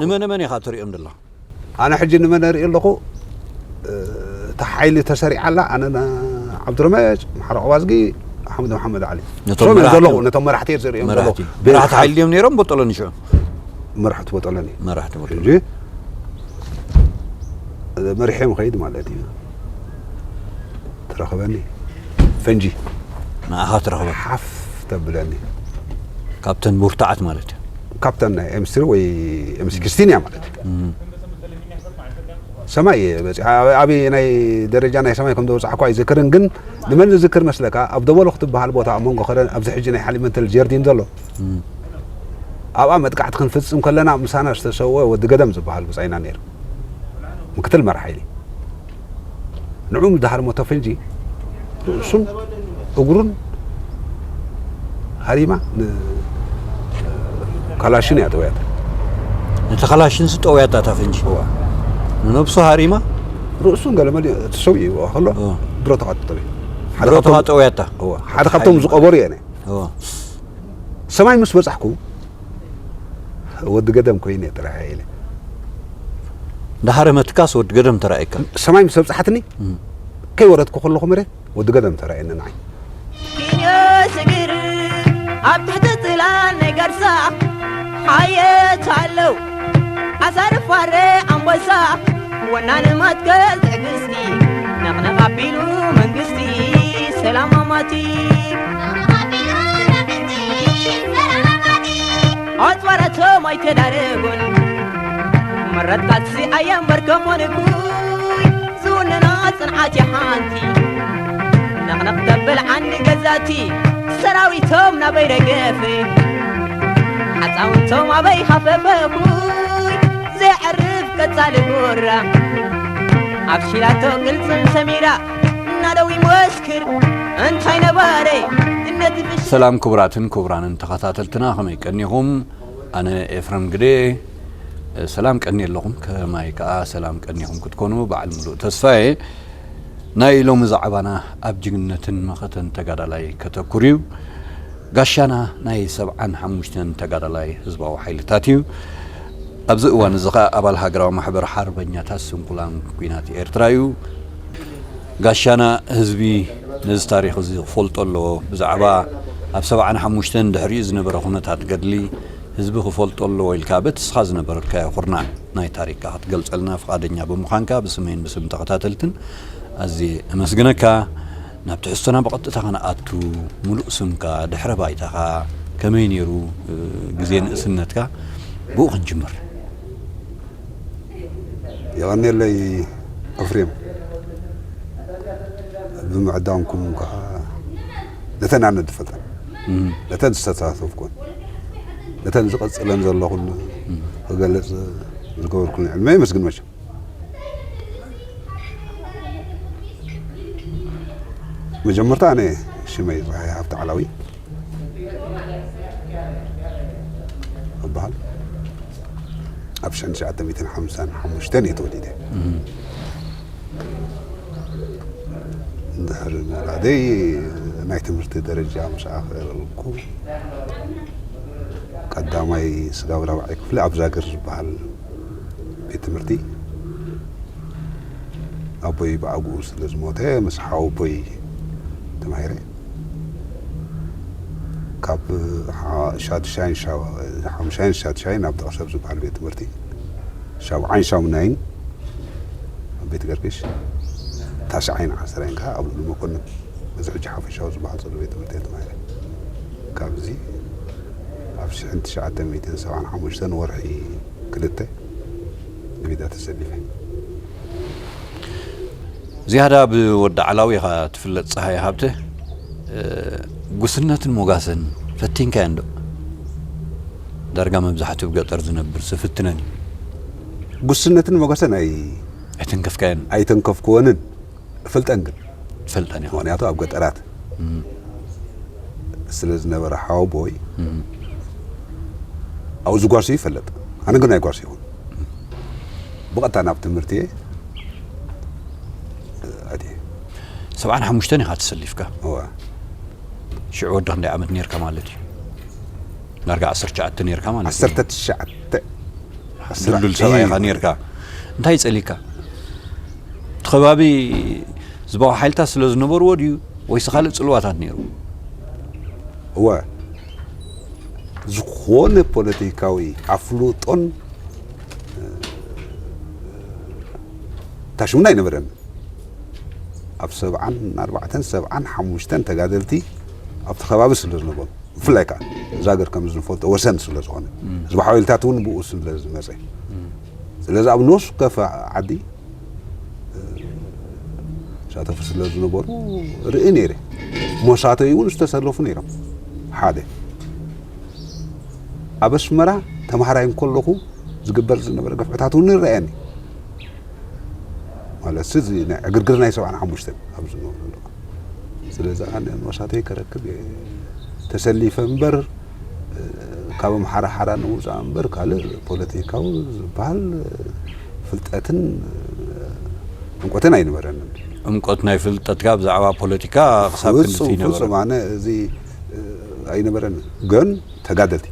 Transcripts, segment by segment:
ንመን መን ኢኻ ትሪኦም ደላ? ኣነ ሕጂ ንመን እርኢ ኣለኹ? እታ ሓይሊ ተሰሪዓ ኣላ። ኣነ፣ ዓብዱረመጭ፣ ማሕሮ ኣባዝጊ፣ ኣሕመድ መሓመድ ዓሊ። ነቶም ሶም እዮም መራሕቲ ዘለኹ እዮም። ነቶም መራሕቲ እዮም ዝርእዮም ዘለኹ። መራሕቲ መራሕቲ ሓይሊ ድዮም ነይሮም? ቦጦሎኒ ሽዑ መራሕቲ ቦጦሎኒ መራሕቲ ቦጦሎኒ ሕጂ መሪሖም ኸይድ ማለት እዩ። ትረኽበኒ ፈንጂ ንኣኻ ትረኽበ ሓፍ ተብለኒ ካብተን ብርቱዓት ማለት እዩ። ካብተን ናይ ኤምስትሪ ወይ ኤምስክስቲን እያ ማለት እዩ። ሰማይ እየ በፂሓ። ኣበይ ናይ ደረጃ ናይ ሰማይ ከም ዘውፃዕኳ ኣይዝክርን፣ ግን ንመን ዝዝክር መስለካ? ኣብ ደበሎ ክትበሃል ቦታ ኣብ መንጎ ከረን ኣብዚ ሕጂ ናይ ሓሊመንተል ጀርዲን ዘሎ ኣብኣ መጥቃዕቲ ክንፍፅም ከለና ምሳና ዝተሰወ ወዲ ገደም ዝበሃል ብፃይና ነይሩ፣ ምክትል መራሕ ሓይሊ። ንዑ ምስ ደሃርሞ ተፈንጂ ርእሱን እግሩን ሃሪማ ንካላሽን እያ ጠውያታ። ነቲ ካላሽን ዝጠውያታ እታ ፈንጂ እዋ ንነብሱ ሃሪማ ርእሱን ገለመለ ተሰዊኡ ከሎ እዋ። ብረቱ ኸዓ ተጠውዩ። ሓደ ብረቱ ካብቶም- ኸዓ ጠውያታ። እዋ፣ ሓደ ካብቶም ዝቀበሩ እየ እኔ። እዋ። ሰማይ ምስ በጻሕኩ ወዲ ገደም ኮይነ ጥራሕ ኢለ። እንዳሃረመትካስ ወዲ ገደም ተራእየካ? ሰማይ ምስ ኣብጻሓትኒ ከይወረድኩ ከለኹ መሬት ወዲ ገደም ተራእየኒ ንዓይ። ኪንዮ ስግር ኣብ ትሕቲ ጽላል ናይ ጋርሳ ሓየት ኣለው ኣሳርፋረ ኣንበሳ ወናን መትከል ትዕግስቲ ነቕነቕ ኣቢሉ መንግስቲ ሰላም ኣማቲ ኣጽዋራቶም ኣይተዳረጎን መረትካሲ ኣየንበርከ ኮንኩይ ዝውንና ጽንዓት ሓንቲ ነቕነቕ ተብል ዓንዲ ገዛቲ ሰራዊቶም ናበይ ረገፈ ሓፃውንቶም ኣበይ ሃፈፈ ኩይ ዘዕርፍ ቀጻሊ ጉራ ኣብ ሺላቶ ግልፅን ሰሚራ ናደው ይመስክር እንታይ ነባረ እነቲ ብሽ ሰላም ክቡራትን ክቡራንን ተኸታተልትና ከመይ ቀኒኹም? ኣነ ኤፍረም ግደ ሰላም ቀኒ ኣለኹም። ከማይ ከዓ ሰላም ቀኒኹም ክትኮኑ በዓል ሙሉእ ተስፋ እየ። ናይ ሎሚ ዛዕባና ኣብ ጅግንነትን መኸተን ተጋዳላይ ከተኩር እዩ። ጋሻና ናይ ሰብዓን ሓሙሽተን ተጋዳላይ ህዝባዊ ሓይልታት እዩ። ኣብዚ እዋን እዚ ኸዓ ኣባል ሃገራዊ ማሕበር ሓርበኛታት ስንኩላን ኲናት ኤርትራ እዩ። ጋሻና ህዝቢ ነዚ ታሪኽ እዚ ክፈልጦ ኣለዎ። ብዛዕባ ኣብ ሰብዓን ሓሙሽተን ድሕሪኡ ዝነበረ ኩነታት ገድሊ ህዝቢ ክፈልጦ ኣለዎ ኢልካ በቲ እስኻ ዝነበረካዮ ኩርናዕ ናይ ታሪኽካ ክትገልጸልና ፍቓደኛ ብምዃንካ ብስመይን ብስም ተኸታተልትን ኣዝየ እመስግነካ። ናብ ትሕዝቶና ብቐጥታ ከነኣቱ፣ ሙሉእ ስምካ፣ ድሕረ ባይታኻ፣ ከመይ ነይሩ፣ እ፣ ግዜ ንእስነትካ፣ ብኡ ክንጅምር። የቐንየለይ ኤፍሬም፣ ብምዕዳምኩም ከዓ ነተን ኣነ ዝፈልጠን ነተን ዝተሳተፍኩን ነተን ዝቐፅለን ዘለኹን ክገልፅ ዝገበርኩን ዕድመ የመስግን። መቸም መጀመርታ ኣነ ሽመይ ፀሓይ ሃብቲ ዓላዊ እበሃል። ኣብ ሽሕን ትሽዓተ ሚእትን ሓምሳን ሓሙሽተን እየ ተወሊደ። እንድሕሪ ምውላደይ ናይ ትምህርቲ ደረጃ ምስ ኣኽበልኩ ቀዳማይ ስጋብ ራብዓይ ክፍሊ ኣብ ዛግር ዝበሃል ቤት ትምህርቲ ኣቦይ ብኣግኡ ስለ ዝሞተ ምስ ሓወቦይ ተማሂረ። ካብ ሓ- ሻድሻይን ሻ- ሓሙሻይን ሻድሻይን ናብ ደቕሰብ ዝበሃል ቤት ትምህርቲ ሻብዓይን ሻሙናይን ኣብ ቤት ገርግሽ ታሽዓይን ዓሰርተን ከዓ ኣብ ልኡል መኮንን እዚ ሕጂ ሓፈሻዊ ዝበሃል ዘሎ ቤት ትምህርቲ እየ ተማሂረ። ካብዚ ኣብ ሽሕን ትሽዓተ ሚእትን ሰብዓን ሓሙሽተን ወርሒ ክልተ ንሜዳ ተሰሊፈ። ዝያዳ ብወዲ ዓላዊ ኢኻ ትፍለጥ ፀሃየ ሃብተ። እ፣ ጉስነትን ሞጋሰን ፈቲንካየን ዶ? ዳርጋ መብዛሕትኡ ኣብ ገጠር ዝነብር ዝፍትነን እዩ። ጉስነትን ሞገሰን ኣይ ኣይተንከፍካየን? ኣይተንከፍክወንን። እፈልጠን ግን ትፈልጠን ኢኻ። ምክንያቱ ኣብ ገጠራት ስለ ዝነበረ ሓወቦይ ኣብኡ ዝጓሱ ይፈለጥ። ኣነ ግን ኣይጓሱ ይኹን ብቐጥታ ናብ ትምህርቲ እየ ኣትየ። ሰብዓን ሓሙሽተን ኢኻ ተሰሊፍካ። እወ ሽዑ ወዲ ክንደይ ዓመት ነርካ ማለት እዩ? ዳርጋ ዓሰርተ ትሽዓተ ነርካ ማለት እዩ። ዓሰርተ ትሽዓተ ድልዱል ሰብኣይ ኢኻ ነርካ። እንታይ ጸሊካ? እቲ ከባቢ ህዝባዊ ሓይልታት ስለ ዝነበርዎ ድዩ ወይስ ካልእ ጽልዋታት ነይሩ? እወ፣ ዝኾነ ፖለቲካዊ ኣፍልጦን ታሽሙን ኣይነበረን። ኣብ ሰብዓን ኣርባዕተን ሰብዓን ሓሙሽተን ተጋደልቲ ኣብቲ ከባቢ ስለ ዝነበሩ፣ ብፍላይ ከዓ ዛግር ከም ዝንፈልጦ ወሰን ስለ ዝኾነ፣ ህዝቢ ሓወልታት እውን ብኡ ስለ ዝመፀ፣ ስለዚ ኣብ ነፍሲ ወከፍ ዓዲ ሳተፉ ስለ ዝነበሩ ርኢ ነይረ። መሳተይ እውን ዝተሰለፉ ነይሮም። ሓደ ኣብ ኣስመራ ተምሃራይ እንከለኹ ዝግበር ዝነበረ ግፍዕታት እውን ይረኣየኒ። ማለት እዚ ናይ ዕግርግር ናይ ሰብዓን ሓሙሽተን ኣብ ዝነበሩ ኣለኹ። ስለዚ ኣነ መሳተይ ከረክብ እየ ተሰሊፈ እምበር፣ ካብ ኣምሓራ ሓራ ንውፃእ እምበር ካልእ ፖለቲካዊ ዝበሃል ፍልጠትን ዕምቆትን ኣይነበረንን። ዕምቆት ናይ ፍልጠትካ ብዛዕባ ፖለቲካ ክሳብ ክንድቲ ፍጹም ፍጹም ኣይነበረን። ኣነ እዚ ኣይነበረንን። ግን ተጋደልቲ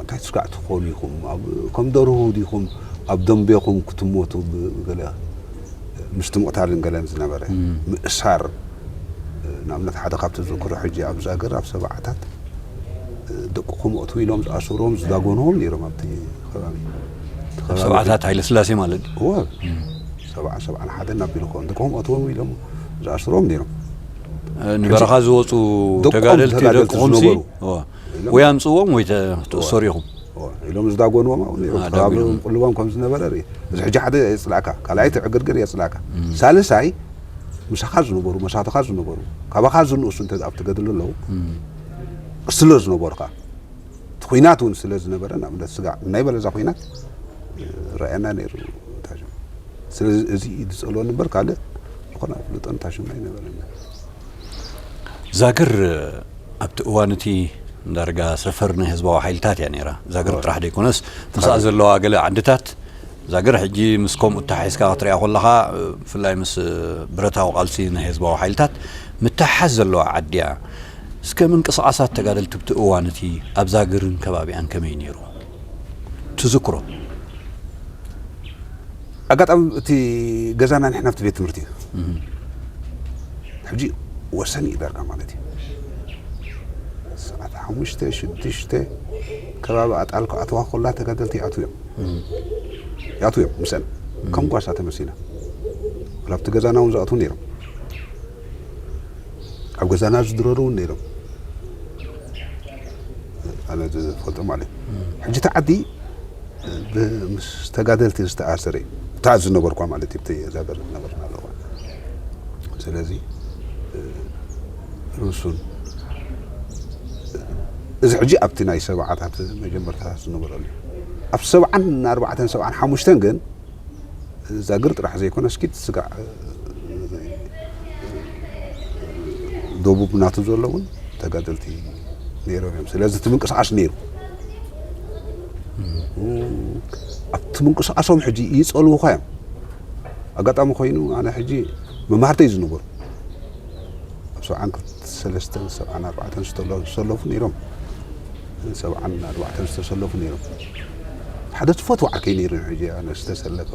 እንታይ ስጋዕ ትኾኑ ኢኹም? ኣብ ከም ደርሁ ዲኹም ኣብ ደንቤኹም ክትሞቱ ብገለ ምስቲ ምቕታልን ገለን ዝነበረ ምእሳር። ንኣብነት ሓደ ካብቲ ዝዝክሮ ሕጂ ኣብ ዛግር ኣብ ሰብዓታት ደቅኹም እትዉ ኢሎም ዝኣሰሮም ዝዳጎንዎም ነይሮም ኣብቲ ከባቢ። እቲ ከባቢ ሰብዓታት ሃይለ ስላሴ ማለት ድዩ? እወ ሰብዓ ሰብዓን ሓደን ኣቢልኩም ደቅኹም እትዎም ኢሎም ዝኣስሮም ነይሮም። ንበረኻ ዝወፁ ደቆም ተጋደልቲ ተጋደልቲ ደቅኹም ሲ ዝነበሩ። እወ። ወይ ኣምፅዎም ወይ ተ- ትእሰሩ ኢኹም። እወ፣ ኢሎም ዝዳጎንዎም ኣብኡ ነይሮም። አ፣ እቲ ከባቢ ዳጎኖም። ቁልቦም ከም ዝነበረ ርኢ። እዚ ሕጂ ሓደ የፅላእካ፣ ካልኣይ እቲ ዕግርግር የፅላእካ። ሳልሳይ ምሳኻ ዝነበሩ መሳትኻ ዝነበሩ ካባኻ ዝንእሱ እንተ ኣብቲ ገድሊ ኣለዉ ስለ ዝነበርካ እቲ ኩናት እውን ስለ ዝነበረ ንኣብነት ስጋዕ ናይ በለዛ ኩናት ረኣየና ነይሩ ታሽም። ስለዚ እዚ እዩ ዝፀልወኒ እምበር ካልእ ዝኾነ ኣፍልጦን ታሽም ኣይነበረኒ። ዛግር ኣብቲ እዋን እቲ ዳርጋ ሰፈር ናይ ህዝባዊ ሓይልታት እያ ነይራ። ዛግር ጥራሕ ዘይኮነስ ምስኣ ዘለዋ ገለ ዓድታት ዛግር ሕጂ ምስ ከምኡ ተሓሒዝካ ክትሪኣ ከለኻ ብፍላይ ምስ ብረታዊ ቃልሲ ናይ ህዝባዊ ሓይልታት ምትሕሓዝ ዘለዋ ዓዲ እያ። እስከ ምንቅስቓሳት ተጋደልቲ ኣብቲ እዋን እቲ ኣብ ዛግርን ከባቢኣን ከመይ ነይሩ ትዝክሮ? ኣጋጣሚ እቲ ገዛና ንሕና ኣብቲ ቤት ትምህርቲ እዩ። ሕጂ ወሰን እዩ ዳርጋ ማለት እዩ። ሰዓት ሓሙሽተ ሽዱሽተ ከባቢ ኣጣል ክኣትዋ ከላ ተጋደልቲ ይኣትዉ እዮም። ይኣትዉ እዮም ምስአን ከም ጓሳ ተመሲና ወላ ኣብቲ ገዛና እውን ዝኣትዉ ነይሮም። ኣብ ገዛና ዝድረሩ እውን ነይሮም። ኣነ ዝፈልጦ ማለት እዩ። ሕጂ እቲ ዓዲ ብ- ምስ ተጋደልቲ ዝተኣሰረ እዩ። እታ ዝነበርኳ ማለት እዩ። እቲ እዛ ገር ዝነበርና ኣለዋ። ስለዚ እ፣ ርሱን እዚ ሕጂ ኣብቲ ናይ ሰብዓታት መጀመርታ ዝነበረሉ እዩ። ኣብ ሰብዓን ኣርባዕተን ሰብዓን ሓሙሽተን ግን ዛግር ጥራሕ ዘይኮነ እስኪ ስጋዕ ደቡብ ናቱ ዘሎ እውን ተጋደልቲ ነይሮም እዮም። ስለዚ እቲ ምንቅስቃስ ነይሩ። ኣብቲ ምንቅስቃሶም ሕጂ ይፀልውኻ እዮም። ኣጋጣሚ ኮይኑ ኣነ ሕጂ መማህርተይ ዝነበሩ ኣብ ሰብዓን ሰለስተን ሰብዓን ኣርባዕተን ዝተሎ- ዝተሰለፉ ነይሮም። ሰብዓን ኣርባዕተን ዝተሰለፉ ነይሮም። ሓደ ዝፈትዎ ዓርከይ ነይሩ ሕጂ ኣነ ዝተሰለፈ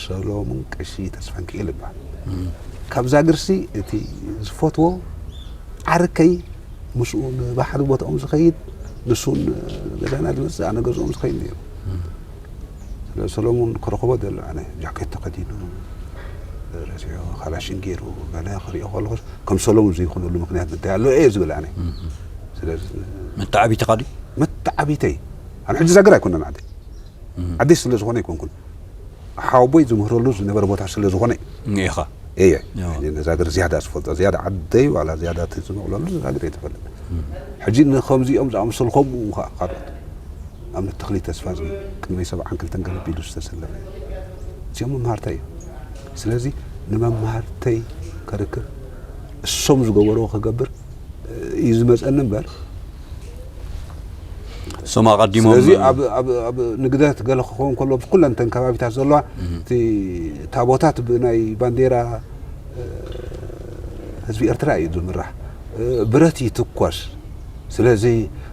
ሰሎሙን ቀሺ ተስፋንክኤል ይበሃል። ካብ ዛግርሲ እቲ ዝፈትዎ ዓርከይ ምስኡ ንባሕሪ ቦታኦም ዝኸይድ ንሱን ገዛና ዝመፅእ ኣነ ገዝኦም ዝኸይድ ነይሩ። ስለዚ ሰሎሙን ክረኽቦ ደሎ ኣነ ጃኬት ተኸዲኑ ረሲዑ ካላሽን ገይሩ ገለ ክሪኦ ከለኹስ ከም ሰሎሙን ዘይኮነሉ ምክንያት እንታይ ኣሎ እየ ዝብል ኣነ። ስለዚ መተዓቢትኻ ድዩ? መተዓቢተይ ኣነ ሕጂ ዛግር ኣይኮነን ዓዲ ዓዲ ስለ ዝኾነ ኣይኮንኩን ሓወቦይ ዝምህረሉ ዝነበረ ቦታ ስለ ዝኾነ ኢኻ እየ ያው። ነዛ ገር ዝያዳ ዝፈልጦ ዝያዳ ዓደይ ዋላ ዝያዳ እቲ ዝመቕለሉ ዝናገር እየ ዝፈልጥ ሕጂ ንከምዚኦም ዝኣመሰሉ ከምኡ ከዓ ካልኦት ኣብነት ተኽሊ ተስፋ ዝብል ቅድመይ ሰብዓን ክልተን ገለ ቢሉ ዝተሰለፈ እዚኦም መምሃርተይ እዮም ስለዚ ንመምሃርተይ ከርክብ እሶም ዝገበርዎ ክገብር እዩ ዝመፀኒ እምበር እሶም ኣቐዲሞም ስለዚ ኣብ- ኣብ- ኣብ ንግደት ገለ ክኸውን ከሎ ኩለን ተን ከባቢታት ዘለዋ እቲ ታቦታት ብናይ ባንዴራ እ፣ ህዝቢ ኤርትራ እዩ ዝምራሕ እ፣ ብረት ይትኮስ ስለዚ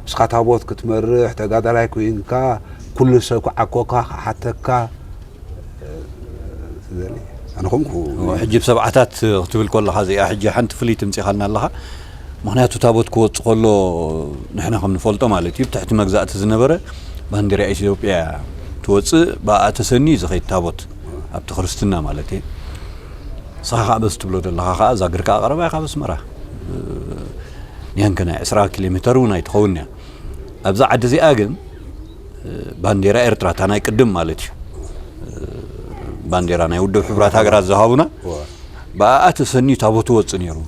እስኻ ታቦት ክትመርሕ ተጋዳላይ ኮይንካ ኩሉ ሰብ ክዓኮካ፣ ክሓተካ፣ እ፣ ትደሊ። ኣነ ኮንኩ ሕጂ ብሰብዓታት ክትብል ከለኻ እዚኣ ሕጂ ሓንቲ ፍልይቲ ምፂኻልና ኣለኻ። ምኽንያቱ ታቦት ክወፅ ከሎ ንሕና ከም ንፈልጦ ማለት እዩ፣ ብትሕቲ መግዛእቲ ዝነበረ ባንዴራ ኢትዮጵያ ትወፅእ፣ ብኣ ተሰንዩ ዝኸይድ ታቦት ኣብቲ ክርስትና ማለት እዩ። ንስኻ ከዓ በዚ ትብሎ ዘለኻ ከዓ ዛግር ከዓ ቀረባ ኢኻ በስመራ። እ፣ ኒያንከ ናይ ዕስራ ኪሎ ሜተር እውን ኣይትኸውን እያ። ኣብዛ ዓዲ እዚኣ ግን እ፣ ባንዴራ ኤርትራ እታ ናይ ቅድም ማለት እዩ። እ፣ ባንዴራ ናይ ውድብ ሕቡራት ሃገራት ዝሃቡና ብኣኣ ተሰንዩ ታቦት ይወፅእ ነይሩ።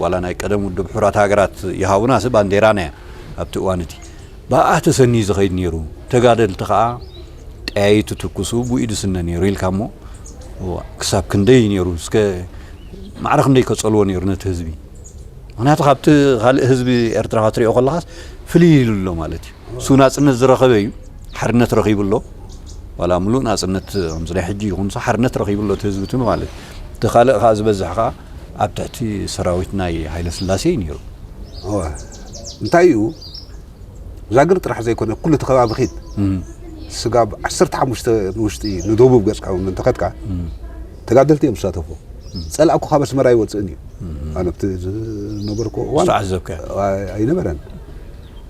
ዋላ ናይ ቀደም ውድብ ሕቡራት ሃገራት ይሃቡና ስ ባንዴራና እያ ኣብቲ እዋን እቲ። ብኣኣ ተሰንዩ ዝኸይድ ነይሩ። ተጋደልቲ ከዓ ጠያይቱ ትኩሱ ብኡ ድስነ ነይሩ ኢልካ እሞ፣ እዋ፣ ክሳብ ክንደይ ነይሩ? እስከ ማዕረ ክንደይ ከጸልዎ ነይሩ ነቲ ህዝቢ? ምኽንያቱ ካብቲ ካልእ ህዝቢ ኤርትራ ክትሪኦ ከለኻስ ፍልይ ኢሉ ኣሎ ማለት እዩ። እሱ ናጽነት ዝረኸበ እዩ፣ ሓርነት ረኺቡ ኣሎ። ዋላ ምሉእ ናጽነት ከምዚ ናይ ሕጂ ይኹን ሓርነት ረኺቡ ኣሎ እቲ ህዝቢ እቲ ማለት እዩ። እቲ ካልእ ከዓ ዝበዝሕ ከዓ ኣብ ትሕቲ ሰራዊት ናይ ሃይለ ስላሴ እዩ ነይሩ። እወ። እንታይ እዩ? ዛግር ጥራሕ ዘይኮነ ኩሉ እቲ ከባቢ ኺድ። እም። ስጋብ ዓሰርተ ሓሙሽተ ንውሽጢ ንደቡብ ገጽካ እውን እንተኸድካ እም። ተጋደልቲ እዮም ዝሳተፉ። ጸላእኩ ካብ ኣስመራ ኣይወጽእን እዩ። እም። ኣነ ኣብቲ ዝነበርኩ እዋን ዝተዓዘብካዮ? ኣይ-፣ ኣይነበረን።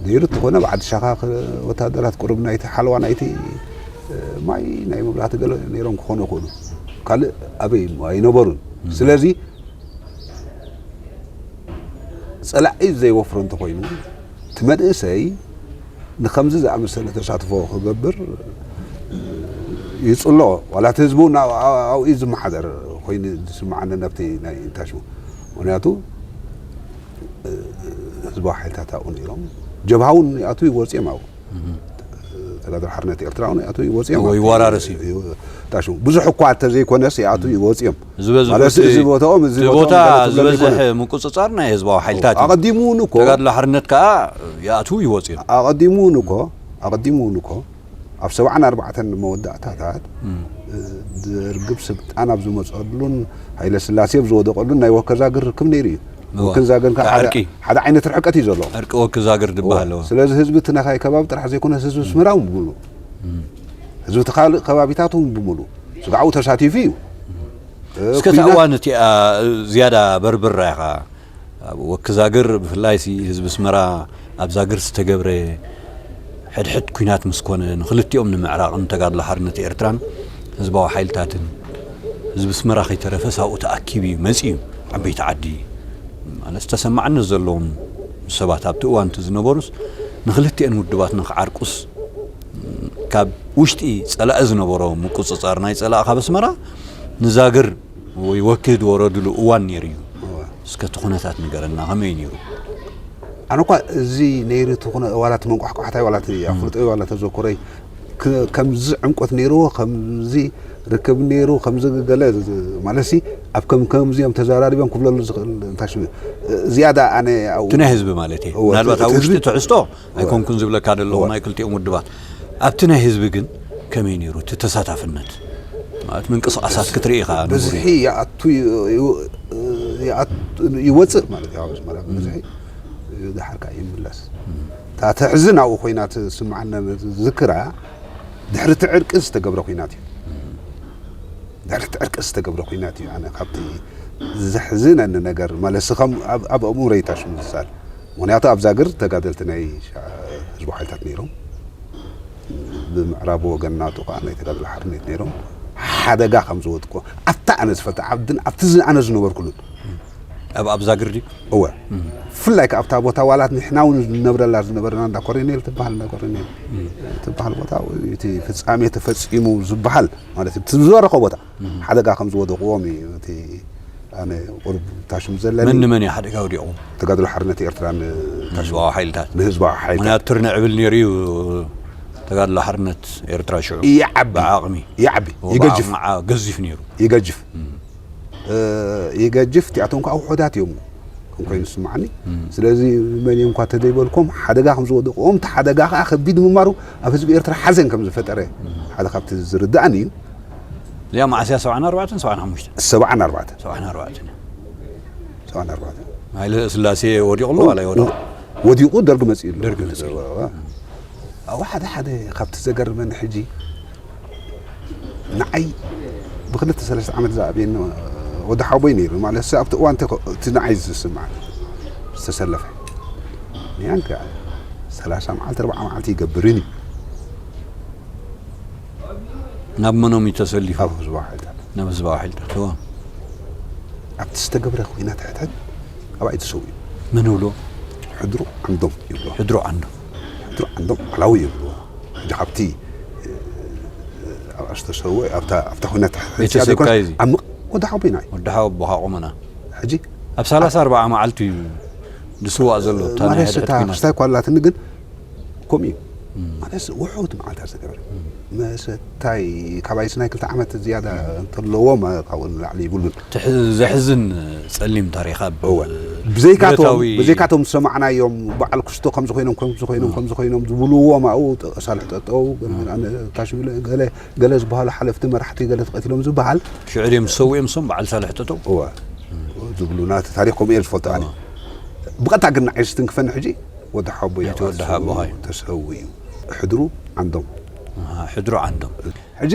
ነይሩ እንተኾነ ብዓዲ ሻኻ ኸ-፣ ወታደራት ቁሩብ ናይቲ ሓለዋ ናይቲ፣ እ፣ ማይ ናይ መብራህቲ ገለ ነይሮም ክኾኑ ይኽእሉ። ካልእ ኣበይ እሞ ኣይነበሩን። እም። ስለዚ ጸላኢ ዘይወፍሮ እንተኾይኑ፣ እቲ መንእሰይ ንኸምዚ ዝኣመሰለ ተሳትፎ ክገብር ይጽሎ። ዋላ እቲ ህዝቡ ናብ፣ ኣብ፣ ኣብኡ ዝመሓደር ኮይኑ ዝስምዓኒ፣ ናብቲ ናይ እንታይ ሽሙ። ምኽንያቱ፣ እ፣ ህዝባዊ ሓይልታት ኣብኡ ነይሮም። ጀብሃ እውን ይኣትዉ ይወጽኡ እዮም ኣብኡ። እም። ተጋድሎ ሓርነት ኤርትራ እውን ይኣትዉ ይወጽኡ እዮም። እዎ፣ ይወራረስ እዩ። ይወ-፣ እንታይ ሽሙ። ብዙሕ እኳ እንተዘይኮነስ ይኣትዉ ይወጽኡ እዮም። ዝበዝሑ ማለት እቲ፣ እዚ ቦታኦም፣ እዚ እቲ ቦታኦም ቦታ እንዳበለ ትብለኒ ዝበዝሕ ኣይኮነን። ምቁጽጻር ናይ ህዝባዊ ሓይልታት እዩ። ኣቐዲሙ እውን እኮ ተጋድሎ ሓርነት ከኣ ይኣትዉ ይወጽኡ እዮም። ኣቐዲሙ እውን እኮ፣ ኣቐዲሙ እውን እኮ ኣብ ሰብዓን ኣርባዕተን መወዳእታታት፣ እም። እ፣ ደርግ ስልጣን ኣብ ዝመጸሉን ሃይለ ስላሴ ኣብ ዝወደቐሉን ናይ ወከዛግር ርክብ ነይሩ እዩ። እዋ። ወከዛግር ከኣ ሓደ፣ ዕርቂ። ሓደ ዓይነት ርሕቀት እዩ ዘለዎ። ዕርቂ ወከዛግር ዝበሃል እዋ። ኣለዎ። ስለዚ ህዝቢ እቲ ናኻይ ከባቢ ጥራሕ ዘይኮነስ ህዝቢ ኣስመራ እውን ብምሉእ። እም። ህዝቢ እቲ ካልእ ከባቢታት እውን ብምሉእ። ስጋዕ ኣብኡ ተሳቲፉ እዩ። እ፣ እስከ እታ ኩናት እዋን እቲኣ ዝያዳ በርብራ ኢኻ። ኣብ ወክዛግር ብፍላይ ሲ ህዝቢ ኣስመራ ኣብ ዛግር ዝተገብረ ሕድሕድ ኲናት ምስ ኮነ፣ ንክልቲኦም ንምዕራቕን ተጋድሎ ሓርነት ኤርትራን ህዝባዊ ሓይልታትን ህዝቢ ኣስመራ ከይተረፈ ሳብኡ ተኣኪቡ እዩ መጺኡ። ዓበይቲ ዓዲ ማለት ተሰማዕነት ዘለዎም ሰባት ኣብቲ እዋን እቲ ዝነበሩስ ንክልቲአን ውድባት ንክዓርቁስ ካብ ውሽጢ ጸላኢ ዝነበሮ ምቁጽጻር ናይ ጸላኢ ካብ ኣስመራ ንዛግር ወይ ወክድ ወረድሉ እዋን ነይሩ እዩ። እዋ። እስከ እቲ ኩነታት ንገረና፣ ከመይ ነይሩ? ኣነ እኳ እዚ ነይሩ እቲ ኩነ-፣ ዋላ እቲ መንቋሕቋሕታይ ዋላ እቲ ኣፍልጦይ ዋላ ተዘክሮይ ክ-፣ ከምዚ ዕምቆት ነይርዎ፣ ከምዚ ርክብ ነይሩ፣ ከምዚ ገለ ዝ-፣ ማለት ሲ ኣብ ከም ከምዚኦም ተዘራሪቦም ክብለሉ ዝኽእል እንታይ ሽሙ፣ ዝያዳ ኣነ ኣብኡ እቲ ናይ ህዝቢ ማለት እዩ። እወ፣ ምናልባት እቲ ኣብ ውሽጢ ህዝቢ ትሕዝቶ እወ። ኣይኮንኩን ዝብለካ ዘለኹ እወ። ናይ ክልቲኦም ውድባት። ኣብቲ ናይ ህዝቢ ግን ከመይ ነይሩ እቲ ተሳታፍነት? ማለት ምንቅስቓሳት ክትርኢ ኢኻ ንቡር እዩ። ብዝሒ ይኣቱ ዩ-፣ ዩ-፣ ይኣቱ፣ ይወፅእ ማለት እዩ። ኣብ ኣስመራ ብብዝሒ ድሓር ከዓ ይምለስ። እታ ተሕዝን ኣብኡ ኮይና ትስምዓና ዝክራ ድሕሪ እቲ ዕርቂ ዝተገብረ ኩናት እዩ። ድሕሪ እቲ ዕርቂ ዝተገብረ ኩናት እዩ። ኣነ ካብቲ ዘሕዝነኒ ነገር ማለት ሲ ከም ኣብ፣ ኣብ ኣእምሮይ ታሽሙ ዝሳል። ምኽንያቱ ኣብ ዛግር ተጋደልቲ ናይ ሻ-፣ ህዝባዊ ሓይልታት ነይሮም። ብምዕራብ ወገን ናቱ ከዓ ናይ ተጋድሎ ሓርነት ነይሮም። ሓደጋ ከም ዝወድቁ ኣብታ ኣነ ዝፈልጣ ዓድን ኣብቲ ዝ-፣ ኣነ ዝነበርኩሉን። ኣብ፣ ኣብ ዛግር ድዩ? እወ። ብፍላይ ከዓ ኣብታ ቦታ ዋላት ንሕና እውን ንነብረላ ዝነበርና እንዳ ኮረኔል ትበሃል፣ እንዳ ኮረኔል ትበሃል ቦታ እቲ ፍጻሜ ተፈጺሙ ዝበሃል ማለት እዩ። እቲ ዝበረኸ ቦታ ሓደጋ ከም ዝወደቕዎም እዩ። እቲ ኣነ ቁሩብ ታሽሙ ዘለኒ መን ንመን እዩ ሓደጋ ወዲቑ? ተጋድሎ ሓርነት ኤርትራ ን-፣ ንህዝባዊ ሓይልታት። ንህዝባዊ ሓይልታት። ምኽንያቱ ትርንዕ ብል ነይሩ እዩ ተጋድሎ ሓርነት ኤርትራ ሽዑ። ይዓቢ። ብዓቕሚ። ይዓቢ። ብዓቕሚ ይገጅፍ። ዓ-፣ ገዚፍ ነይሩ። ይገጅፍ። እ፣ ይገጅፍ። እቲኣቶም ከዓ ውሑዳት እዮም ከም ኮይኑ ዝስምዓኒ። ስለዚ መን እዮም እኳ ተዘይበልኩም ሓደጋ ከም ዝወደቕዎም፣ እቲ ሓደጋ ከዓ ከቢድ ምንባሩ ኣብ ህዝቢ ኤርትራ ሓዘን ከም ዝፈጠረ ሓደ ካብቲ ዝርድኣኒ እዩ። እዚኣ መዓስ እያ? ሰብዓን ኣርባዕተን ሰብዓን ሓሙሽተን? ሰብዓን ኣርባዕተን። ሰብዓን ኣርባዕተን። ሰብዓን ኣርባዕተን። ሃይለ ስላሴ ወዲቑ ኣሎ ዋላ ይወድቕ? ወዲቑ ደርጊ መጺኡ ኣሎ። ደርጊ መጺኡ። እዋ፣ እዋ። ኣብ ሓደ ሓደ ካብቲ ዘገርመኒ ሕጂ ንዓይ ብክልተ ሰለስተ ዓመት ዝኣብየኒ ወዲ ሓወቦይ ነይሩ። ማለት ኣብቲ እዋን እቲ ንዓይ ዝስማዕ ዝተሰለፈ ንያንከ ሰላሳ መዓልቲ ኣርባዓ መዓልቲ ይገብርን እዩ። ናብ መኖም እዩ ተሰሊፉ? ኣብ ህዝባዊ ሓይልታት። ናብ ህዝባዊ ሓይልታት። ኣብቲ ዝተገብረ ኩናት ሕድሕድ ኣብኣ እዩ ተሰዊኡ። መን ይብሎ? ሕድሩ ዓንዶም ይብሎ። ሕድሩ ዓንዶም። ሕድሩ ዓንዶም ዓላዊ ይብልዎ። ሕጂ ካብቲ ኣብኣ ዝተሰወ ኣብታ ኩናት ሕድሕድ ወዲ ሓወቦይና እዩ። ወዲ ሓወቦኻ ቁመና። ሕጂ ኣብ ሰላሳ ኣርባዓ መዓልቱ እዩ ዝስዋእ ዘሎ። እታ ናይ ማለት ሕድሕድ እታ ኩናት። ክስታይ እኳ ኣላትኒ ግን ከምኡ እዩ። ማለት ውሑድ መዓልታት ዝገበረ። መሰታይ ካባይስ ናይ ክልተ ዓመት ዝያዳ እንተለዎም ካብኡ ንላዕሊ ይብሉን። ትሕ- ዘሕዝን ጸሊም ታሪኽ ኣብ እወ። ብዘይካቶም ብረታዊ ብዘይካቶም ዝሰማዕናዮም በዓል ክስቶ ከምዚ ኮይኖም ከምዚ ኮይኖም ከምዚ ኮይኖም ዝብልዎም ኣብኡ ሳልሕ ጠጠው ታሽሚለ ገለ ገለ ዝበሃሉ ሓለፍቲ መራሕቲ ገለ ተቐቲሎም ዝበሃል ሽዑ ድዮም ዝሰውኡ እዮም እሶም በዓል ሳልሕ ጠጠው? እወ። ዝብሉና እቲ ታሪኽ ከምኡ እየ ዝፈልጦ ኣነ። ብቐጥታ ግን ንዓይ ዝትንክፈኒ ሕጂ ወዲ ሓቦይ እቲ ወዲ ሓቦኻ እዩ። ተሰዊኡ። ሕድሩ ዓንዶም። ኣሃ፣ ሕድሩ ዓንዶም። ሕጂ